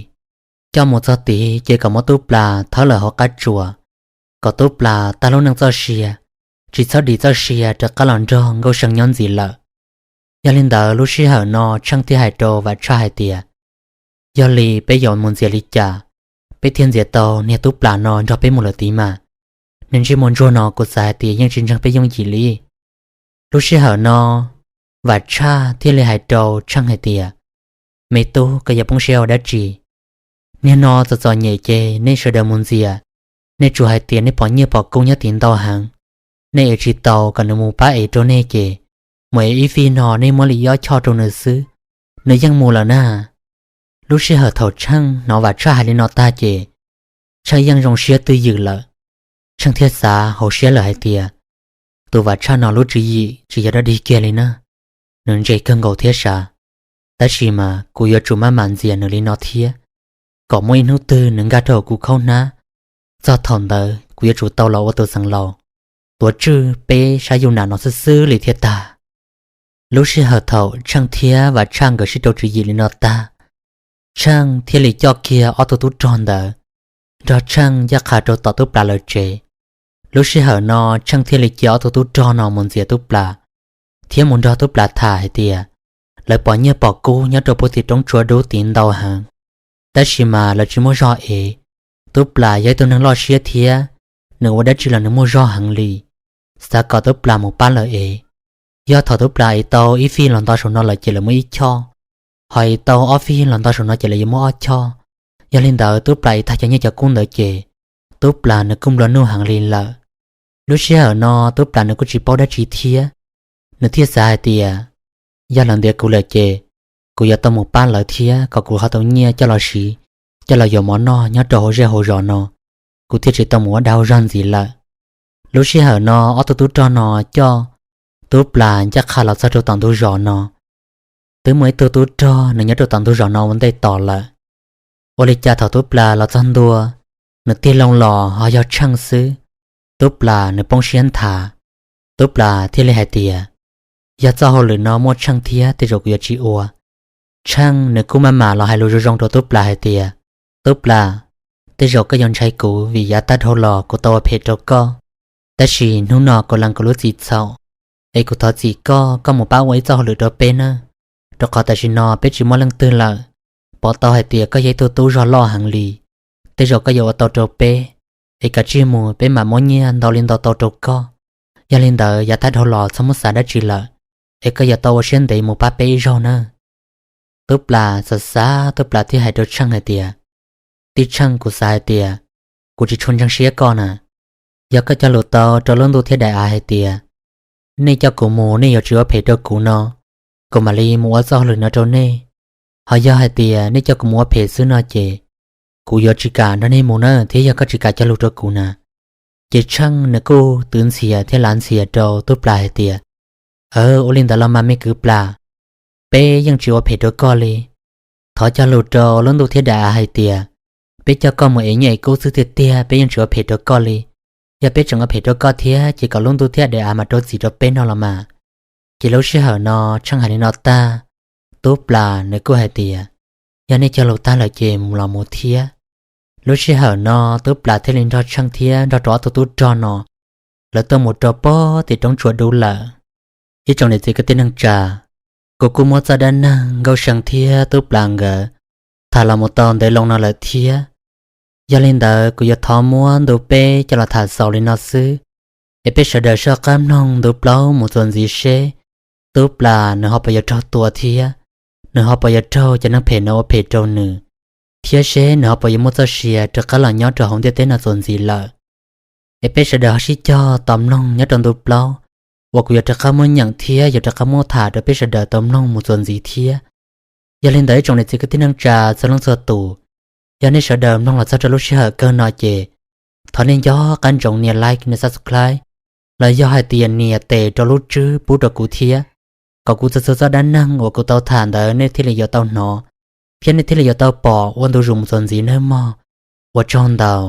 Coj mus txog tid ces kom muab Tub Plas thawb lawm hauv qab tsuas, kom Tub Plas tag lub neej txoj sia, tsis txhob dim txoj sia rov qab los nrog Nkauj See nyob ntxiv lawm. Yog li ntawd lub sij hawm no Tsheej thiaj hais rau Vam Tshaj hais tias, yog li peb yuav mus ntxias li cas, peb thiaj ntxias tau niag Tub Plas no nrog peb mus lawm tid mas? Niag ntsej muag ntsuag no kuv xav hais tias yeej tsis ntseeg peb yooj yim li. Lub sij hawm no Vam Tshaj thiaj li hais rau Tsheej hais tias, me tub, koj yuav poob siab ua dab tsi? Niag no txom txom nyem ces nej sawv daws mus ntxias, nej tsuas hais tias nej pom nyiaj pom kub nyob tid ntau heev, nej ev tsis tau kom nws mus pab ev rau nej ces mus ev ib fij no nej muab li ib ob choj rau nws xwb, nws yeej mus lawm na. Lub sij hawm thaum Tsheej hnov Vam Tshaj hais li no tag ces Tsheej yeej zoo siab twj ywm lawm. Tsheej thiaj xav hauv siab lawm hais tias, tus Vam Tshaj no lub tswv yim tsis yog dog dig kiag li na, nws ntse kawg nkaus thiab sav. Tab sis mas kuv yuav tsum maj mam ntxias nws li no thiab, kom muaj ib hnub twg nws nkag rau hauv kuv khaub hnab, txog thaum ntawd kuv yuav tsum tau los ua tus xeev laus, tuav tswj peb sab yus nam no xwb xwb li thiaj tag. Lub sij hawm thaum Tsheej thiab Vam Tshaj nkawd sib rau tswv yim li no tag, Tsheej thiaj li coj kiag ob tug tub rog ntawd nrog Tsheej ncaj qha rau tom Tub Plas lawv tsev. Lub sij hawm no Tsheej thiaj li cia ob tug tub rog no mus ntxias Tub Plas, thiab mus nrog Tub Plas tham hais tias lawv pom nyiaj pom kub nyob rau puag tim roob tsua dub tid ntau heev, tab sis mas lawv tsis muaj zog ev. Tub Plas yog ib tug neeg loj siab thiab nws ua dab tsi los nws muaj zog heev li, xav kom Tub Plas mus pab lawv ev. Yog thaum Tub Plas ev tau ib fij los nto saum no lawm ces lawv muaj ib choj, ho ev tau ob fij los nto saum no ces lawv yuav muaj ob choj. Yog li ntawd Tub Plas ev tag cov nyiaj cov kub ntawd ces Tub Plas nws kuj nplua nuj heev li lawm. Lub sij hawm no Tub Plas nws kuj tsis paub dab tsi thiab, nws thiaj xav hais tias, yog lawv ntiav kuv lawm ces kuv yuav tau mus pab lawv thiab kom kuv ho tau nyiaj coj los siv, coj los yuav mov noj nyob rau hauv zej hauv zos no, kuv thiaj tsis tau mus ua dag ua zog ntxiv lawm. Lub sij hawm no ob tug tub rog no coj Tub Plas ncaj qha los txog rau tom ntug zos no. Twb muaj ib tug tub rog nws nyob rau tom ntug zos no ua ntej tos lawm. Ua li cas thaum Tub Plas los txog ntua, nws tig loo los ho yog Tsheej xwb. Tub Plas nws poob siab nthav. Tub Plas thiaj li hais tias, yog txoj hauj lwm no muaj Tsheej thiab tej zaum kuv yuav tsis ua. Tsheej nws kuj maj mam los hais lus zoo zoo rau Tub Plas hais tias, Tub Plas, tej zaum koj yuav ntshai kuv vim yav tag dhau los kuv tau ua phem rau koj. Tab sis hnub no kuv lees kuv lub txim txhaum, es kuv thov txim koj, koj mus pab ua ib txoj hauj lwm rau peb nawb, rau qhov tam sim no peb tsis muaj leej twg lawm. Pom tau hais tias koj yog ib tug tub zog loj heev li, tej zaum koj yuav ua tau rau peb, es kav tsij mus peb mam muab nyiaj ntau li ntau tau rau koj. Yog li ntawd yav tag dhau los txhob muab xav dab tsi lawm, es koj yuav tau ua siab ntev mus pab peb ib zaug nawb. Tub Plas xav xav Tub Plas thiaj hais rau Tsheej hais tias, tij Tsheej, kuv xav hais tias kuv tsis tshua ntseeg siab koj na. Yog koj cog lus tau rau lub ntuj thiab daim av hais tias nej coj kuv mus nej yuav tsis ua phem rau kuv no, kuv mam li mus ua txoj hauj lwm no rau nej. Ho yog hais tias nej coj kuv mus ua phem xwb no ces kuv yuav tsis kam nrog nej mus na, thiab yog koj tsis kam cog lus rau kuv na. Ces Tsheej nws kuj twv ntxhias thiab lav ntxhias rau Tub Plas hais tias, aw, ua li ntawd los mas me kwv Plas, peb yeej tsis ua phem rau koj li. Thov cog lus rau lub ntuj thiab daim av hais tias peb coj koj mus ev nyiaj ev kub xwb tiag tiag, peb yeej tsis ua phem rau koj li. Yog peb tseem ua phem rau koj thiab ces kom lub ntuj thiab daim av mas rau txim rau peb no los mas. Ces lub sij hawm no Tsheej hais li no tag, Tub Plas nws kuj hais tias, yog nej cog lus tag lawm ces mus los mus thiab. Lub sij hawm no Tub Plas thiaj li nrog Tsheej thiab nrog rau ob tug tub rog no, lawv tuaj mus rau pem tim roob Tsua Dub lawm. Ib tsoom niam txiv kwv tij neej tsa, kuv kuj muab txoj dab neeg Nkauj See thiab Tub Plas nkawd tham los mus tau ntev loo no lawm thiab. Yog li ntawd kuv yuav thov muab ntu peb coj los tham xaus li no xwb, es peb sawv daws soj qab mloog ntu plaub mus txuas ntxiv seb Tub Plas nws ho puas yuav raug tua thiab, nws ho puas yuav raug cov neeg phem no ua phem rau nws, thiab seb nws ho puas yuav muaj txoj sia rov qab los nyob rau hauv ntiaj teb no txuas ntxiv lawm. Es peb sawv daws ho sib cog tos mloog nyob rau ntu plaub uas kuv yuav rov qab muab nyeem thiab yuav rov qab muab tham rau peb sawv daws tau mloog mus txuas ntxiv thiab. Yog li ntawd ib tsoom niam txiv kwv tij neej tsa txhua leej txhua tus, yog nej sawv daws mloog los txog rau lub sij hawm kawg no ces thov nej nco qab ntsoov nias like nias subscribe, los yog hais tias nias tes rau lub tswb pub rau kuv thiab, kom kuv txhua txhua txoj dab neeg uas kuv tau tham ntawd nej thiaj li yuav tau hnov, thiab nej thiaj li yuav tau pom ua ntu zus mus txuas ntxiv nawb mog. Ua tsaug ntau.